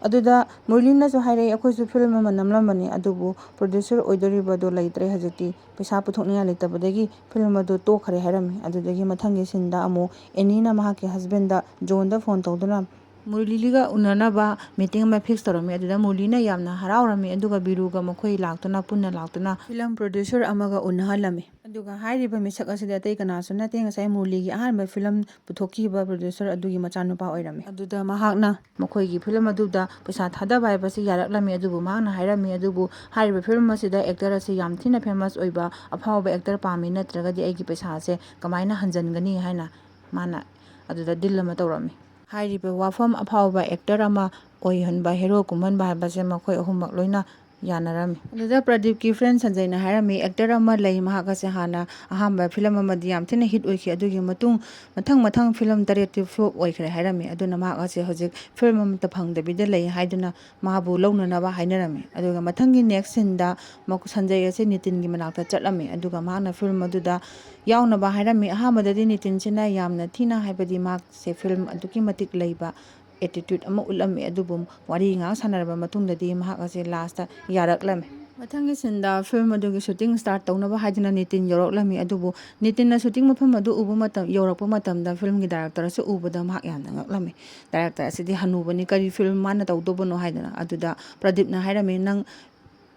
ꯑꯗꯨꯗ ꯃꯨꯔꯂꯤꯅꯁꯨ ꯍꯥꯏꯔꯛꯏ, "ꯑꯩꯈꯣꯏꯁꯨ ꯐꯤꯂꯝ ꯑꯃ ꯅꯝꯂꯝꯕꯅꯤ, ꯑꯗꯨꯕꯨ ꯄ꯭ꯔꯣꯗ꯭ꯌꯨꯁꯔ ꯑꯣꯏꯗꯣꯔꯤꯕꯗꯣ ꯂꯩꯇ꯭ꯔꯦ ꯍꯧꯖꯤꯛꯇꯤ, ꯄꯩꯁꯥ ꯄꯨꯊꯣꯛꯅꯤꯡꯉꯥꯏ ꯂꯩꯇꯕꯗꯒꯤ ꯐꯤꯂꯝ ꯑꯗꯨ ꯇꯣꯛꯈ꯭ꯔꯦ" ꯍꯥꯏꯔꯝꯃꯤ꯫ ꯑꯗꯨꯗꯒꯤ ꯃꯊꯪꯒꯤ ꯁꯤꯟꯗ ꯑꯃꯨꯛ ꯑꯦꯅꯤꯅ ꯃꯍꯥꯛꯀꯤ ꯍꯁꯕꯦꯟꯗ ꯖꯣꯟꯗ ꯐꯣꯟ ꯇꯧꯗꯨꯅ, ꯃꯨꯔꯂꯤꯒ ꯎꯅꯅꯕ ꯃꯤꯇꯤꯡ ꯑꯃ ꯐꯤꯛꯁ ꯇꯧꯔꯝꯃꯤ꯫ ꯑꯗꯨꯗ ꯃꯨꯔꯂꯤꯅ ꯌꯥꯝꯅ ꯍꯔꯥꯎꯔꯝꯃꯤ, ꯑꯗꯨꯒ ꯕꯤꯔꯨꯒ ꯃꯈꯣꯏ ꯂꯥꯛꯇꯨꯅ, ꯄꯨꯟꯅ ꯂꯥꯛꯇꯨꯅ ꯐꯤꯂꯝ ꯄ꯭ꯔꯣꯗ꯭ꯌꯨꯁꯔ ꯑꯃꯒ ꯎꯅꯍꯜꯂꯝꯃꯤ꯫ ꯑꯗꯨꯒ ꯍꯥꯏꯔꯤꯕ ꯃꯤꯁꯛ ꯑꯁꯤꯗꯤ ꯑꯇꯩ ꯀꯅꯥꯁꯨ ꯅꯠꯇꯦ, ꯉꯁꯥꯏ ꯃꯨꯔꯂꯤꯒꯤ ꯑꯍꯥꯟꯕ ꯐꯤꯂꯝ ꯄꯨꯊꯣꯛꯈꯤꯕ ꯄ꯭ꯔꯣꯗ꯭ꯌꯨꯁꯔ ꯑꯗꯨꯒꯤ ꯃꯆꯥꯅꯨꯄꯥ ꯑꯣꯏꯔꯝꯃꯤ꯫ ꯑꯗꯨꯗ ꯃꯍꯥꯛꯅ ꯃꯈꯣꯏꯒꯤ ꯐꯤꯂꯝ ꯑꯗꯨꯗ ꯄꯩꯁꯥ ꯊꯥꯗꯕ ꯍꯥꯏꯕꯁꯤ ꯌꯥꯔꯛꯂꯝꯃꯤ, ꯑꯗꯨꯕꯨ ꯃꯍꯥꯛꯅ ꯍꯥꯏꯔꯝꯃꯤ, ꯑꯗꯨꯕꯨ ꯍꯥꯏꯔꯤꯕ ꯐꯤꯂꯝ ꯑꯁꯤꯗ ꯑꯦꯛꯇꯔ ꯑꯁꯤ ꯌꯥꯝ ꯊꯤꯅ ꯐꯦꯃꯁ ꯑꯣꯏꯕ ꯑꯐꯥꯎꯕ ꯑꯦꯛꯇꯔ ꯄꯥꯝꯃꯤ, ꯅꯠꯇ꯭ꯔꯒꯗꯤ ꯑꯩꯒꯤ ꯄꯩꯁꯥꯁꯦ ꯀꯃꯥꯏꯅ ꯍꯟꯖꯤꯟꯒꯅꯤ ꯍꯥꯏꯅ ꯃꯥꯅ ꯑꯗꯨꯗ ꯗꯤꯜ ꯑꯃ ꯇꯧꯔꯝꯃꯤ꯫ ꯍꯥꯏꯔꯤꯕ ꯋꯥꯐꯝ, ꯑꯐꯥꯎꯕ ꯑꯦꯛꯇꯔ ꯑꯃ ꯑꯣꯏꯍꯟꯕ, ꯍꯦꯔꯣ ꯀꯨꯝꯍꯟꯕ ꯍꯥꯏꯕꯁꯦ ꯃꯈꯣꯏ ꯑꯍꯨꯝꯃꯛ ꯂꯣꯏꯅ ꯌꯥꯅꯔꯝꯃꯤ꯫ ꯑꯗꯨꯗ ꯄ꯭ꯔꯗꯤꯞꯀꯤ ꯐ꯭ꯔꯦꯟ ꯁꯟꯖꯩꯅ ꯍꯥꯏꯔꯝꯃꯤ, ꯑꯦꯛꯇꯔ ꯑꯃ ꯂꯩ, ꯃꯍꯥꯛ ꯑꯁꯦ ꯍꯥꯟꯅ ꯑꯍꯥꯟꯕ ꯐꯤꯂꯝ ꯑꯃꯗꯤ ꯌꯥꯝ ꯊꯤꯅ ꯍꯤꯠ ꯑꯣꯏꯈꯤ, ꯑꯗꯨꯒꯤ ꯃꯇꯨꯡ ꯃꯊꯪ ꯃꯊꯪ ꯐꯤꯂꯝ ꯇꯔꯦꯠꯇꯤ ꯐ꯭ꯂꯣꯞ ꯑꯣꯏꯈ꯭ꯔꯦ ꯍꯥꯏꯔꯝꯃꯤ꯫ ꯑꯗꯨꯅ ꯃꯍꯥꯛ ꯑꯁꯦ ꯍꯧꯖꯤꯛ ꯐꯤꯂꯝ ꯑꯃꯠꯇ ꯐꯪꯗꯕꯤꯗ ꯂꯩ ꯍꯥꯏꯗꯨꯅ ꯃꯥꯕꯨ ꯂꯧꯅꯅꯕ ꯍꯥꯏꯅꯔꯝꯃꯤ꯫ ꯑꯗꯨꯒ ꯃꯊꯪꯒꯤ ꯅꯦꯛꯁ ꯁꯤꯟꯗ ꯃꯈꯣ-, ꯁꯟꯖꯩ ꯑꯁꯦ ꯅꯤꯇꯤꯟꯒꯤ ꯃꯅꯥꯛꯇ ꯆꯠꯂꯝꯃꯤ, ꯑꯗꯨꯒ ꯃꯍꯥꯛꯅ ꯐꯤꯂꯝ ꯑꯗꯨꯗ ꯌꯥꯎꯅꯕ ꯍꯥꯏꯔꯝꯃꯤ꯫ ꯑꯍꯥꯟꯕꯗꯗꯤ ꯅꯤꯇꯤꯟꯁꯤꯅ ꯌꯥꯝꯅ ꯊꯤꯅ, ꯍꯥꯏꯕꯗꯤ ꯃꯍꯥꯛꯁꯦ ꯐꯤꯂꯝ ꯑꯗꯨꯛꯀꯤ ꯃꯇꯤꯛ ꯂꯩꯕ ꯑꯦꯇꯤꯇ꯭ꯌꯨꯠ ꯑꯃ ꯎꯠꯂꯝꯃꯤ, ꯑꯗꯨꯕꯨ ꯋꯥꯔꯤ ꯉꯥꯏꯍꯥꯛ ꯁꯥꯟꯅꯔꯕ ꯃꯇꯨꯡꯗꯗꯤ ꯃꯍꯥꯛ ꯑꯁꯦ ꯂꯥꯁꯇ ꯌꯥꯔꯛꯂꯝꯃꯤ꯫ ꯃꯊꯪꯒꯤ ꯁꯤꯟꯗ ꯐꯤꯂꯝ ꯑꯗꯨꯒꯤ ꯁꯨꯇꯤꯡ ꯁ꯭ꯇꯥꯔꯠ ꯇꯧꯅꯕ ꯍꯥꯏꯗꯨꯅ ꯅꯤꯇꯤꯟ ꯌꯧꯔꯛꯂꯝꯃꯤ, ꯑꯗꯨꯕꯨ ꯅꯤꯇꯤꯟꯅ ꯁꯨꯇꯤꯡ ꯃꯐꯝ ꯑꯗꯨ ꯎꯕ ꯃꯇꯝ, ꯌꯧꯔꯛꯄ ꯃꯇꯝꯗ ꯐꯤꯂꯝꯒꯤ ꯗꯥꯏꯔꯦꯛꯇꯔ ꯑꯁꯤ ꯎꯕꯗ ꯃꯍꯥꯛ ꯌꯥꯝꯅ ꯉꯛꯂꯝꯃꯤ꯫ "ꯗꯥꯏꯔꯦꯛꯇꯔ ꯑꯁꯤꯗꯤ ꯍꯅꯨꯕꯅꯤ, ꯀꯔꯤ ꯐꯤꯂꯝ ꯃꯥꯅ ꯇꯧꯗꯧꯕꯅꯣ?" ꯍꯥꯏꯗꯅ꯫ ꯑꯗꯨꯗ ꯄ꯭ꯔꯗꯤꯞꯅ ꯍꯥꯏꯔꯝꯃꯤ, "ꯅꯪ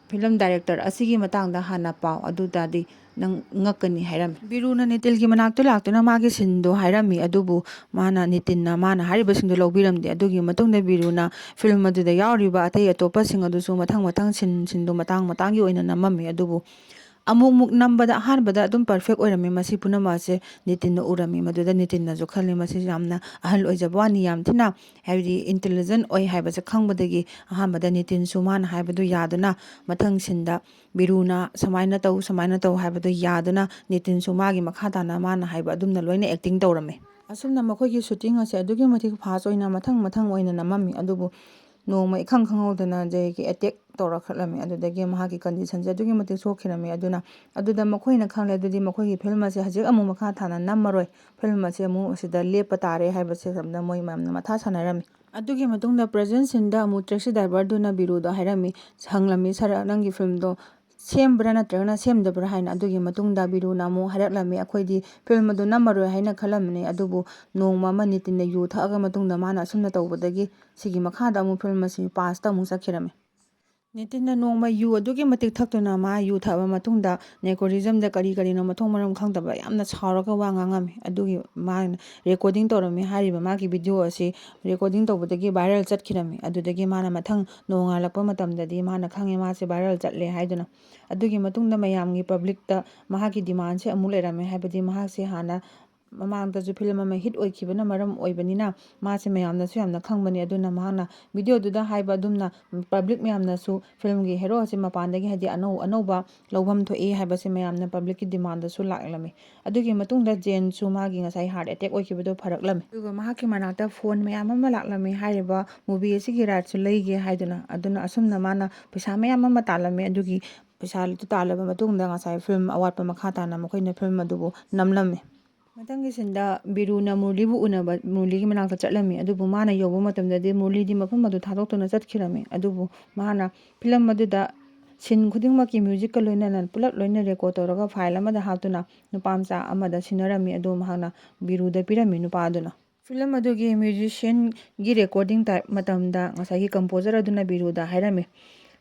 ꯐꯤꯂꯝ ꯗꯥꯏꯔꯦꯛꯇꯔ ꯑꯁꯤꯒꯤ ꯃꯇꯥꯡꯗ ꯍꯥꯟꯅ ꯄꯥꯎ, ꯑꯗꯨ ꯇꯥꯔꯗꯤ ꯅꯪ ꯉꯛꯀꯅꯤ" ꯍꯥꯏꯔꯝꯃꯤ꯫ ꯕꯤꯔꯨꯅ ꯅꯤꯇꯤꯜꯒꯤ ꯃꯅꯥꯛꯇ ꯂꯥꯛꯇꯨꯅ ꯃꯥꯒꯤ ꯁꯤꯟꯗꯣ ꯍꯥꯏꯔꯝꯃꯤ, ꯑꯗꯨꯕꯨ ꯃꯥꯅ, ꯅꯤꯇꯤꯟꯅ ꯃꯥꯅ ꯍꯥꯏꯔꯤꯕꯁꯤꯡꯗꯣ ꯂꯧꯕꯤꯔꯝꯗꯦ꯫ ꯑꯗꯨꯒꯤ ꯃꯇꯨꯡꯗ ꯕꯤꯔꯨꯅ ꯐꯤꯂꯝ ꯑꯗꯨꯗ ꯌꯥꯎꯔꯤꯕ ꯑꯇꯩ ꯑꯇꯣꯞꯄꯁꯤꯡ ꯑꯗꯨꯁꯨ ꯃꯊꯪ ꯃꯊꯪ ꯁꯤꯟ, ꯁꯤꯟꯗꯣ ꯃꯇꯥꯡ ꯃꯇꯥꯡꯒꯤ ꯑꯣꯏꯅ ꯅꯝꯃꯝꯃꯤ꯫ ꯑꯗꯨꯕꯨ ꯑꯃꯨꯛ ꯑꯃꯨꯛ ꯅꯝꯕꯗ ꯑꯍꯥꯟꯕꯗ ꯑꯗꯨꯝ ꯄꯔꯐꯦꯛ ꯑꯣꯏꯔꯝꯃꯤ꯫ ꯃꯁꯤ ꯄꯨꯝꯅꯃꯛ ꯑꯁꯦ ꯅꯤꯇꯤꯟꯅ ꯎꯔꯝꯃꯤ꯫ ꯃꯗꯨꯗ ꯅꯤꯇꯤꯟꯅꯁꯨ ꯈꯜꯂꯤ, "ꯃꯁꯤ ꯌꯥꯝꯅ ꯑꯍꯜ ꯑꯣꯏꯖꯕ ꯋꯥꯅꯤ, ꯌꯥꯝ ꯊꯤꯅ, ꯍꯥꯏꯕꯗꯤ, ꯏꯟꯇꯦꯂꯤꯖꯦꯟ ꯑꯣꯏ" ꯍꯥꯏꯕꯁꯦ ꯈꯪꯕꯗꯒꯤ ꯑꯍꯥꯟꯕꯗ ꯅꯤꯇꯤꯟꯁꯨ ꯃꯥꯅ ꯍꯥꯏꯕꯗꯨ ꯌꯥꯗꯨꯅ ꯃꯊꯪ ꯁꯤꯟꯗ ꯕꯤꯔꯨꯅ ꯁꯨꯃꯥꯏꯅ ꯇꯧ, ꯁꯨꯃꯥꯏꯅ ꯇꯧ ꯍꯥꯏꯕꯗꯨ ꯌꯥꯗꯨꯅ ꯅꯤꯇꯤꯟꯁꯨ ꯃꯥꯒꯤ ꯃꯈꯥ ꯇꯥꯅ ꯃꯥꯅ ꯍꯥꯏꯕ ꯑꯗꯨꯝꯅ ꯂꯣꯏꯅ ꯑꯦꯛꯇꯤꯡ ꯇꯧꯔꯝꯃꯤ꯫ ꯑꯁꯨꯝꯅ ꯃꯈꯣꯏꯒꯤ ꯁꯨꯇꯤꯡ ꯑꯁꯦ ꯑꯗꯨꯛꯀꯤ ꯃꯇꯤꯛ ꯐꯥꯁ ꯑꯣꯏꯅ ꯃꯊꯪ ꯃꯊꯪ ꯑꯣꯏꯅ ꯅꯝꯃꯝꯃꯤ꯫ ꯑꯗꯨꯕꯨ ꯅꯣꯡꯃ ꯏꯈꯪ ꯈꯪꯍꯧꯗꯅ ꯖꯦꯒꯤ ꯑꯦꯇꯦꯛ ꯇꯧꯔꯛꯈꯠꯂꯝꯃꯤ꯫ ꯑꯗꯨꯗꯒꯤ ꯃꯍꯥꯛꯀꯤ ꯀꯟꯗꯤꯁꯟꯁꯦ ꯑꯗꯨꯛꯀꯤ ꯃꯇꯤꯛ ꯁꯣꯛꯈꯤꯔꯝꯃꯤ꯫ ꯑꯗꯨꯅ ꯑꯗꯨꯗ ꯃꯈꯣꯏꯅ ꯈꯪꯂꯦ, ꯑꯗꯨꯗꯤ ꯃꯈꯣꯏꯒꯤ ꯐꯤꯂꯝ ꯑꯁꯦ ꯍꯧꯖꯤꯛ ꯑꯃꯨꯛ ꯃꯈꯥ ꯊꯥꯅ ꯅꯝꯃꯔꯣꯏ, ꯐꯤꯂꯝ ꯑꯁꯦ ꯑꯃꯨꯛ ꯑꯁꯤꯗ ꯂꯦꯞꯄ ꯇꯥꯔꯦ ꯍꯥꯏꯕꯁꯦ ꯃꯇꯝꯗ ꯃꯣꯏ ꯃꯌꯥꯝꯅ ꯃꯊꯥ ꯁꯥꯟꯅꯔꯝꯃꯤ꯫ ꯑꯗꯨꯒꯤ ꯃꯇꯨꯡꯗ ꯄ꯭ꯔꯦꯖꯦꯟ ꯁꯤꯟꯗ ꯑꯃꯨꯛ ꯇꯦꯛꯁꯤ ꯗ꯭ꯔꯥꯏꯚꯔꯗꯨꯅ ꯕꯤꯔꯨꯗ ꯍꯥꯏꯔꯝꯃꯤ, ꯍꯪꯂꯝꯃꯤ, "ꯁꯥꯔ, ꯅꯪꯒꯤ ꯐꯤꯂꯝꯗꯣ ꯁꯦꯝꯕ꯭ꯔꯥ ꯅꯠꯇ꯭ꯔꯒꯅ ꯁꯦꯝꯗꯕ꯭ꯔꯥ ꯍꯥꯏꯅ꯫ ꯑꯗꯨꯒꯤ ꯃꯇꯨꯡꯗ ꯕꯤꯔꯨꯅ ꯑꯃꯨꯛ ꯍꯥꯏꯔꯛꯂꯝꯃꯤ, "ꯑꯩꯈꯣꯏꯗꯤ ꯐꯤꯂꯝ ꯑꯗꯨ ꯅꯝꯃꯔꯣꯏ ꯍꯥꯏꯅ ꯈꯜꯂꯝꯕꯅꯤ, ꯑꯗꯨꯕꯨ ꯅꯣꯡꯃ ꯑꯃ ꯅꯤꯇꯤꯟꯅ ꯌꯨ ꯊꯛꯑꯒ ꯃꯇꯨꯡꯗ ꯃꯥꯅ ꯑꯁꯨꯝꯅ ꯇꯧꯕꯗꯒꯤ ꯁꯤꯒꯤ ꯃꯈꯥꯗ ꯑꯃꯨꯛ ꯐꯤꯂꯝ ꯑꯁꯤ ꯄꯥꯁꯇ ꯑꯃꯨꯛ ꯆꯠꯈꯤꯔꯝꯃꯤ"꯫ ꯅꯤꯇꯤꯟꯅ ꯅꯣꯡꯃ ꯌꯨ ꯑꯗꯨꯛꯀꯤ ꯃꯇꯤꯛ ꯊꯛꯇꯨꯅ ꯃꯥ ꯌꯨ ꯊꯛꯑꯕ ꯃꯇꯨꯡꯗ ꯅꯦꯄꯣꯇꯤꯖꯝꯗ ꯀꯔꯤ ꯀꯔꯤꯅꯣ ꯃꯊꯣꯡ ꯃꯔꯝ ꯈꯪꯗꯕ ꯌꯥꯝꯅ ꯁꯥꯎꯔꯒ ꯋꯥ ꯉꯥꯡꯉꯝꯃꯤ꯫ ꯑꯗꯨꯒꯤ ꯃꯥꯅ ꯔꯦꯀꯣꯔꯗꯤꯡ ꯇꯧꯔꯝꯃꯤ ꯍꯥꯏꯔꯤꯕ ꯃꯥꯒꯤ ꯚꯤꯗꯤꯑꯣ ꯑꯁꯤ ꯔꯦꯀꯣꯔꯗꯤꯡ ꯇꯧꯕꯗꯒꯤ ꯚꯥꯏꯔꯦꯜ ꯆꯠꯈꯤꯔꯝꯃꯤ꯫ ꯑꯗꯨꯗꯒꯤ ꯃꯥꯅ ꯃꯊꯪ ꯅꯣꯡꯉꯥꯜꯂꯛꯄ ꯃꯇꯝꯗꯗꯤ ꯃꯥꯅ ꯈꯪꯉꯦ ꯃꯥꯁꯦ ꯚꯥꯏꯔꯦꯜ ꯆꯠꯂꯦ ꯍꯥꯏꯗꯨꯅ꯫ ꯑꯗꯨꯒꯤ ꯃꯇꯨꯡꯗ ꯃꯌꯥꯝꯒꯤ ꯄꯕ꯭ꯂꯤꯛꯇ ꯃꯍꯥꯛꯀꯤ ꯗꯤꯃꯥꯟꯁꯦ ꯑꯃꯨꯛ ꯂꯩꯔꯝꯃꯦ, ꯍꯥꯏꯕꯗꯤ ꯃꯍꯥꯛꯁꯦ ꯍꯥꯟꯅ ꯃꯃꯥꯡꯗꯁꯨ ꯐꯤꯂꯝ ꯑꯃ ꯍꯤꯠ ꯑꯣꯏꯈꯤꯕꯅ ꯃꯔꯝ ꯑꯣꯏꯕꯅꯤꯅ ꯃꯥꯁꯦ ꯃꯌꯥꯝꯅꯁꯨ ꯌꯥꯝꯅ ꯈꯪꯕꯅꯤ꯫ ꯑꯗꯨꯅ ꯃꯍꯥꯛꯅ ꯚꯤꯗꯤꯑꯣꯗꯨꯗ ꯍꯥꯏꯕ ꯑꯗꯨꯝꯅ ꯄꯕ꯭ꯂꯤꯛ ꯃꯌꯥꯝꯅꯁꯨ ꯐꯤꯂꯝꯒꯤ ꯍꯦꯔꯣ ꯑꯁꯤ ꯃꯄꯥꯟꯗꯒꯤ, ꯍꯥꯏꯗꯤ ꯑꯅꯧ ꯑꯅꯧꯕ ꯂꯧꯐꯝ ꯊꯣꯛꯏ ꯍꯥꯏꯕꯁꯦ ꯃꯌꯥꯝꯅ ꯄꯕ꯭ꯂꯤꯛꯀꯤ ꯗꯤꯃꯥꯟꯗꯁꯨ ꯂꯥꯛꯂꯝꯃꯤ꯫ ꯑꯗꯨꯒꯤ ꯃꯇꯨꯡꯗ ꯖꯦꯟꯁꯨ ꯃꯥꯒꯤ ꯉꯁꯥꯏ ꯍꯥꯔꯠ ꯑꯦꯇꯦꯛ ꯑꯣꯏꯈꯤꯕꯗꯣ ꯐꯔꯛꯂꯝꯃꯤ꯫ ꯑꯗꯨꯒ ꯃꯍꯥꯛꯀꯤ ꯃꯅꯥꯛꯇ ꯐꯣꯟ ꯃꯌꯥꯝ ꯑꯃ ꯂꯥꯛꯂꯝꯃꯤ, ꯍꯥꯏꯔꯤꯕ ꯃꯨꯚꯤ ꯑꯁꯤꯒꯤ ꯔꯥꯏꯠꯁꯨ ꯂꯩꯒꯦ ꯍꯥꯏꯗꯨꯅ꯫ ꯑꯗꯨꯅ ꯑꯁꯨꯝꯅ ꯃꯥꯅ ꯄꯩꯁꯥ ꯃꯌꯥꯝ ꯑꯃ ꯇꯥꯜꯂꯝꯃꯤ꯫ ꯑꯗꯨꯒꯤ ꯄꯩꯁꯥꯗꯨ ꯇꯥꯜꯂꯕ ꯃꯇꯨꯡꯗ ꯉꯁꯥꯏ ꯐꯤꯂꯝ ꯑꯋꯥꯠꯄ ꯃꯈꯥ ꯇꯥꯅ ꯃꯈꯣꯏꯅ ꯐꯤꯂꯝ ꯑꯗꯨꯕꯨ ꯅꯝꯂꯝꯃꯤ꯫ ꯃꯊꯪꯒꯤ ꯁꯤꯟꯗ ꯕꯤꯔꯨꯅ ꯃꯨꯔꯂꯤꯕꯨ ꯎꯅꯕ ꯃꯨꯔꯂꯤꯒꯤ ꯃꯅꯥꯛꯇ ꯆꯠꯂꯝꯃꯤ꯫ ꯑꯗꯨꯕꯨ ꯃꯥꯅ ꯌꯧꯕ ꯃꯇꯝꯗꯗꯤ ꯃꯨꯔꯂꯤꯗꯤ ꯃꯐꯝ ꯑꯗꯨ ꯊꯥꯗꯣꯛꯇꯨꯅ ꯆꯠꯈꯤꯔꯝꯃꯤ꯫ ꯑꯗꯨꯕꯨ ꯃꯍꯥꯛꯅ ꯐꯤꯂꯝ ꯑꯗꯨꯗ ꯁꯤꯟ ꯈꯨꯗꯤꯡꯃꯛꯀꯤ ꯃ꯭ꯌꯨꯖꯤꯛꯀ ꯂꯣꯏꯅꯅ ꯄꯨꯂꯞ ꯂꯣꯏꯅ ꯔꯦꯀꯣꯔꯗ ꯇꯧꯔꯒ ꯐꯥꯏꯜ ꯑꯃꯗ ꯍꯥꯞꯇꯨꯅ ꯅꯨꯄꯥ ꯃꯆꯥ ꯑꯃꯗ ꯁꯤꯟꯅꯔꯝꯃꯤ꯫ ꯑꯗꯨ ꯃꯍꯥꯛꯅ ꯕꯤꯔꯨꯗ ꯄꯤꯔꯝꯃꯤ, ꯅꯨꯄꯥ ꯑꯗꯨꯅ꯫ ꯐꯤꯂꯝ ꯑꯗꯨꯒꯤ ꯃ꯭ꯌꯨꯖꯤꯁꯤꯌꯟꯒꯤ ꯔꯦꯀꯣꯔꯗꯤꯡ ꯇꯥꯏꯞ ꯃꯇꯝꯗ ꯉꯁꯥꯏꯒꯤ ꯀꯝꯄꯣꯖꯔ ꯑꯗꯨꯅ ꯕꯤꯔꯨꯗ ꯍꯥꯏꯔꯝꯃꯤ,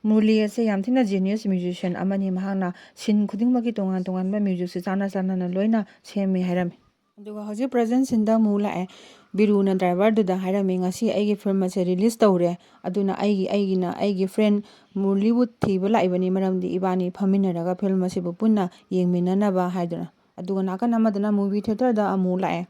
"ꯃꯨꯔꯂꯤ ꯑꯁꯦ ꯌꯥꯝ ꯊꯤꯅ ꯖꯤꯅꯤꯌꯁ ꯃ꯭ꯌꯨꯖꯤꯁꯤꯌꯟ ꯑꯃꯅꯤ꯫ ꯃꯍꯥꯛꯅ ꯁꯤꯟ ꯈꯨꯗꯤꯡꯃꯛꯀꯤ ꯇꯣꯉꯥꯟ ꯇꯣꯉꯥꯟꯕ ꯃ꯭ꯌꯨꯖꯤꯛꯁꯦ ꯆꯥꯟꯅ ꯆꯥꯟꯅꯅ ꯂꯣꯏꯅ ꯁꯦꯝꯃꯤ" ꯍꯥꯏꯔꯝꯃꯤ꯫ ꯑꯗꯨꯒ ꯍꯧꯖꯤꯛ ꯄ꯭ꯔꯖꯦꯟ ꯁꯤꯟꯗ ꯑꯃꯨꯛ ꯂꯥꯛꯑꯦ꯫ ꯕꯤꯔꯨꯅ ꯗ꯭ꯔꯥꯏꯚꯔꯗꯨꯗ ꯍꯥꯏꯔꯝꯃꯤ, "ꯉꯁꯤ ꯑꯩꯒꯤ ꯐꯤꯂꯝ ꯑꯁꯦ ꯔꯤꯂꯤꯁ ꯇꯧꯔꯦ, ꯑꯗꯨꯅ ꯑꯩꯒꯤ, ꯑꯩꯒꯤꯅ ꯑꯩꯒꯤ ꯐ꯭ꯔꯦꯟ ꯃꯨꯔꯂꯤꯕꯨ ꯊꯤꯕ ꯂꯥꯛꯏꯕꯅꯤ, ꯃꯔꯝꯗꯤ ꯏꯕꯥꯅꯤ ꯐꯝꯃꯤꯟꯅꯔꯒ ꯐꯤꯂꯝ ꯑꯁꯤꯕꯨ ꯄꯨꯟꯅ ꯌꯦꯡꯃꯤꯟꯅꯅꯕ" ꯍꯥꯏꯗꯨꯅ꯫ ꯑꯗꯨꯒ ꯅꯥꯀꯟ ꯑꯃꯗꯅ ꯃꯨꯚꯤ ꯊꯤꯌꯦꯇꯔꯗ ꯑꯃꯨꯛ ꯂꯥꯛꯑꯦ꯫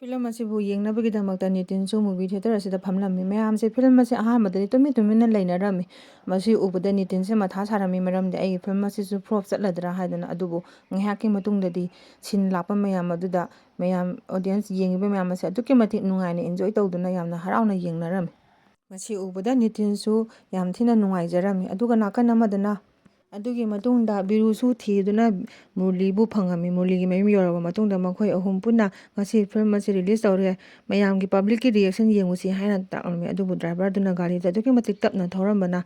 ꯐꯤꯂꯝ ꯑꯁꯤꯕꯨ ꯌꯦꯡꯅꯕꯒꯤꯗꯃꯛꯇ ꯅꯤꯇꯤꯟꯁꯨ ꯃꯨꯚꯤ ꯊꯤꯌꯦꯇꯔ ꯑꯁꯤꯗ ꯐꯝꯂꯝꯃꯤ꯫ ꯃꯌꯥꯝꯁꯦ ꯐꯤꯂꯝ ꯑꯁꯤ ꯑꯍꯥꯟꯕꯗꯗꯤ ꯇꯨꯃꯤꯟ ꯇꯨꯃꯤꯟꯅ ꯂꯩꯅꯔꯝꯃꯤ꯫ ꯃꯁꯤ ꯎꯕꯗ ꯅꯤꯇꯤꯟꯁꯦ ꯃꯊꯥ ꯁꯥꯔꯝꯃꯤ, ꯃꯔꯝꯗꯤ ꯑꯩꯒꯤ ꯐꯤꯂꯝ ꯑꯁꯤꯁꯨ ꯐ꯭ꯂꯣꯞ ꯆꯠꯂꯗ꯭ꯔꯥ ꯍꯥꯏꯗꯅ꯫ ꯑꯗꯨꯕꯨ ꯉꯥꯏꯍꯥꯛꯀꯤ ꯃꯇꯨꯡꯗꯗꯤ ꯁꯤꯟ ꯂꯥꯛꯄ ꯃꯌꯥꯝ ꯑꯗꯨꯗ ꯃꯌꯥꯝ, ꯑꯣꯗꯤꯌꯟꯁ, ꯌꯦꯡꯉꯤꯕ ꯃꯌꯥꯝ ꯑꯁꯦ ꯑꯗꯨꯛꯀꯤ ꯃꯇꯤꯛ ꯅꯨꯡꯉꯥꯏꯅ, ꯑꯦꯟꯖꯣꯏ ꯇꯧꯗꯨꯅ ꯌꯥꯝꯅ ꯍꯔꯥꯎꯅ ꯌꯦꯡꯅꯔꯝꯃꯤ꯫ ꯃꯁꯤ ꯎꯕꯗ ꯅꯤꯇꯤꯟꯁꯨ ꯌꯥꯝ ꯊꯤꯅ ꯅꯨꯡꯉꯥꯏꯖꯔꯝꯃꯤ꯫ ꯑꯗꯨꯒ ꯅꯥꯀꯟ ꯑꯃꯗꯅ ꯑꯗꯨꯒꯤ ꯃꯇꯨꯡꯗ ꯕꯤꯔꯨꯁꯨ ꯊꯤꯗꯨꯅ ꯃꯨꯔꯂꯤꯕꯨ ꯐꯪꯉꯝꯃꯤ꯫ ꯃꯨꯔꯂꯤꯒꯤ ꯃꯌꯨꯝ ꯌꯧꯔꯕ ꯃꯇꯨꯡꯗ ꯃꯈꯣꯏ ꯑꯍꯨꯝ ꯄꯨꯟꯅ "ꯉꯁꯤ ꯐꯤꯂꯝ ꯑꯁꯤ ꯔꯤꯂꯤꯁ ꯇꯧꯔꯦ, ꯃꯌꯥꯝꯒꯤ, ꯄꯕ꯭ꯂꯤꯛꯀꯤ ꯔꯤꯌꯦꯛꯁꯟ ꯌꯦꯡꯉꯨꯁꯤ" ꯍꯥꯏꯅ ꯇꯥꯛꯂꯝꯃꯤ꯫ ꯑꯗꯨꯕꯨ ꯗ꯭ꯔꯥꯏꯚꯔꯗꯨꯅ ꯒꯥꯔꯤꯗꯨ ꯑꯗꯨꯛꯀꯤ ꯃꯇꯤꯛ ꯇꯞꯅ ꯊꯧꯔꯝꯕꯅ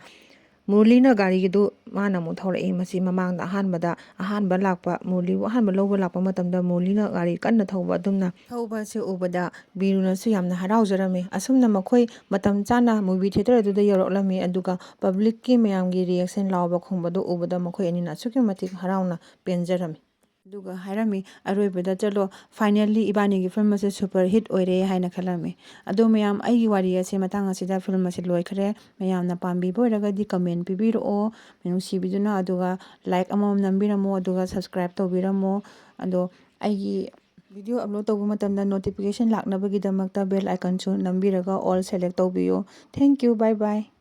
ꯃꯨꯔꯂꯤꯅ ꯒꯥꯔꯤꯗꯨ ꯃꯥꯅ ꯑꯃꯨꯛ ꯊꯧꯔꯛꯏ꯫ ꯃꯁꯤ ꯃꯃꯥꯡꯗ ꯑꯍꯥꯟꯕꯗ ꯑꯍꯥꯟꯕ ꯂꯥꯛꯄ, ꯃꯨꯔꯂꯤꯕꯨ ꯑꯍꯥꯟꯕ ꯂꯧꯕ ꯂꯥꯛꯄ ꯃꯇꯝꯗ ꯃꯨꯔꯂꯤꯅ ꯒꯥꯔꯤ ꯀꯟꯅ ꯊꯧꯕ ꯑꯗꯨꯝꯅ ꯊꯧꯕ ꯑꯁꯤ ꯎꯕꯗ ꯕꯤꯔꯨꯅꯁꯨ ꯌꯥꯝꯅ ꯍꯔꯥꯎꯖꯔꯝꯃꯤ꯫ ꯑꯁꯨꯝꯅ ꯃꯈꯣꯏ ꯃꯇꯝ ꯆꯥꯅ movie theatre ꯑꯗꯨꯗ ꯌꯧꯔꯛꯂꯝꯃꯤ꯫ ꯑꯗꯨꯒ publicꯀꯤ ꯃꯌꯥꯝꯒꯤ reaction ꯂꯥꯎꯕ ꯈꯣꯡꯕꯗꯨ ꯎꯕꯗ ꯃꯈꯣꯏ ꯑꯅꯤꯅ ꯑꯁꯨꯛꯀꯤ ꯃꯇꯤꯛ ꯍꯔꯥꯎꯅ ꯄꯦꯟꯖꯔꯝꯃꯤ꯫ ꯑꯗꯨꯒ ꯍꯥꯏꯔꯝꯃꯤ ꯑꯔꯣꯏꯕꯗ, "ꯆꯠꯂꯣ, finally ꯏꯕꯥꯅꯤꯒꯤ film ꯑꯁꯦ super hit ꯑꯣꯏꯔꯦ" ꯍꯥꯏꯅ ꯈꯜꯂꯝꯃꯤ꯫ ꯑꯗꯣ ꯃꯌꯥꯝ, ꯑꯩꯒꯤ ꯋꯥꯔꯤ ꯑꯁꯦ ꯃꯇꯥꯡ ꯑꯁꯤꯗ film ꯑꯁꯤ ꯂꯣꯏꯈ꯭ꯔꯦ꯫ ꯃꯌꯥꯝꯅ ꯄꯥꯝꯕꯤꯕ ꯑꯣꯏꯔꯒꯗꯤ comment ꯄꯤꯕꯤꯔꯛꯑꯣ ꯅꯨꯡꯁꯤꯕꯤꯗꯨꯅ, ꯑꯗꯨꯒ like ꯑꯃꯃꯝ ꯅꯝꯕꯤꯔꯝꯃꯣ, ꯑꯗꯨꯒ subscribe ꯇꯧꯕꯤꯔꯝꯃꯣ꯫ ꯑꯗꯣ ꯑꯩꯒꯤ video upload ꯇꯧꯕ ꯃꯇꯝꯗ notification ꯂꯥꯛꯅꯕꯒꯤꯗꯃꯛꯇ bell iconꯁꯨ ꯅꯝꯕꯤꯔꯒ all select ꯇꯧꯕꯤꯌꯨ꯫ Thank you, bye bye꯫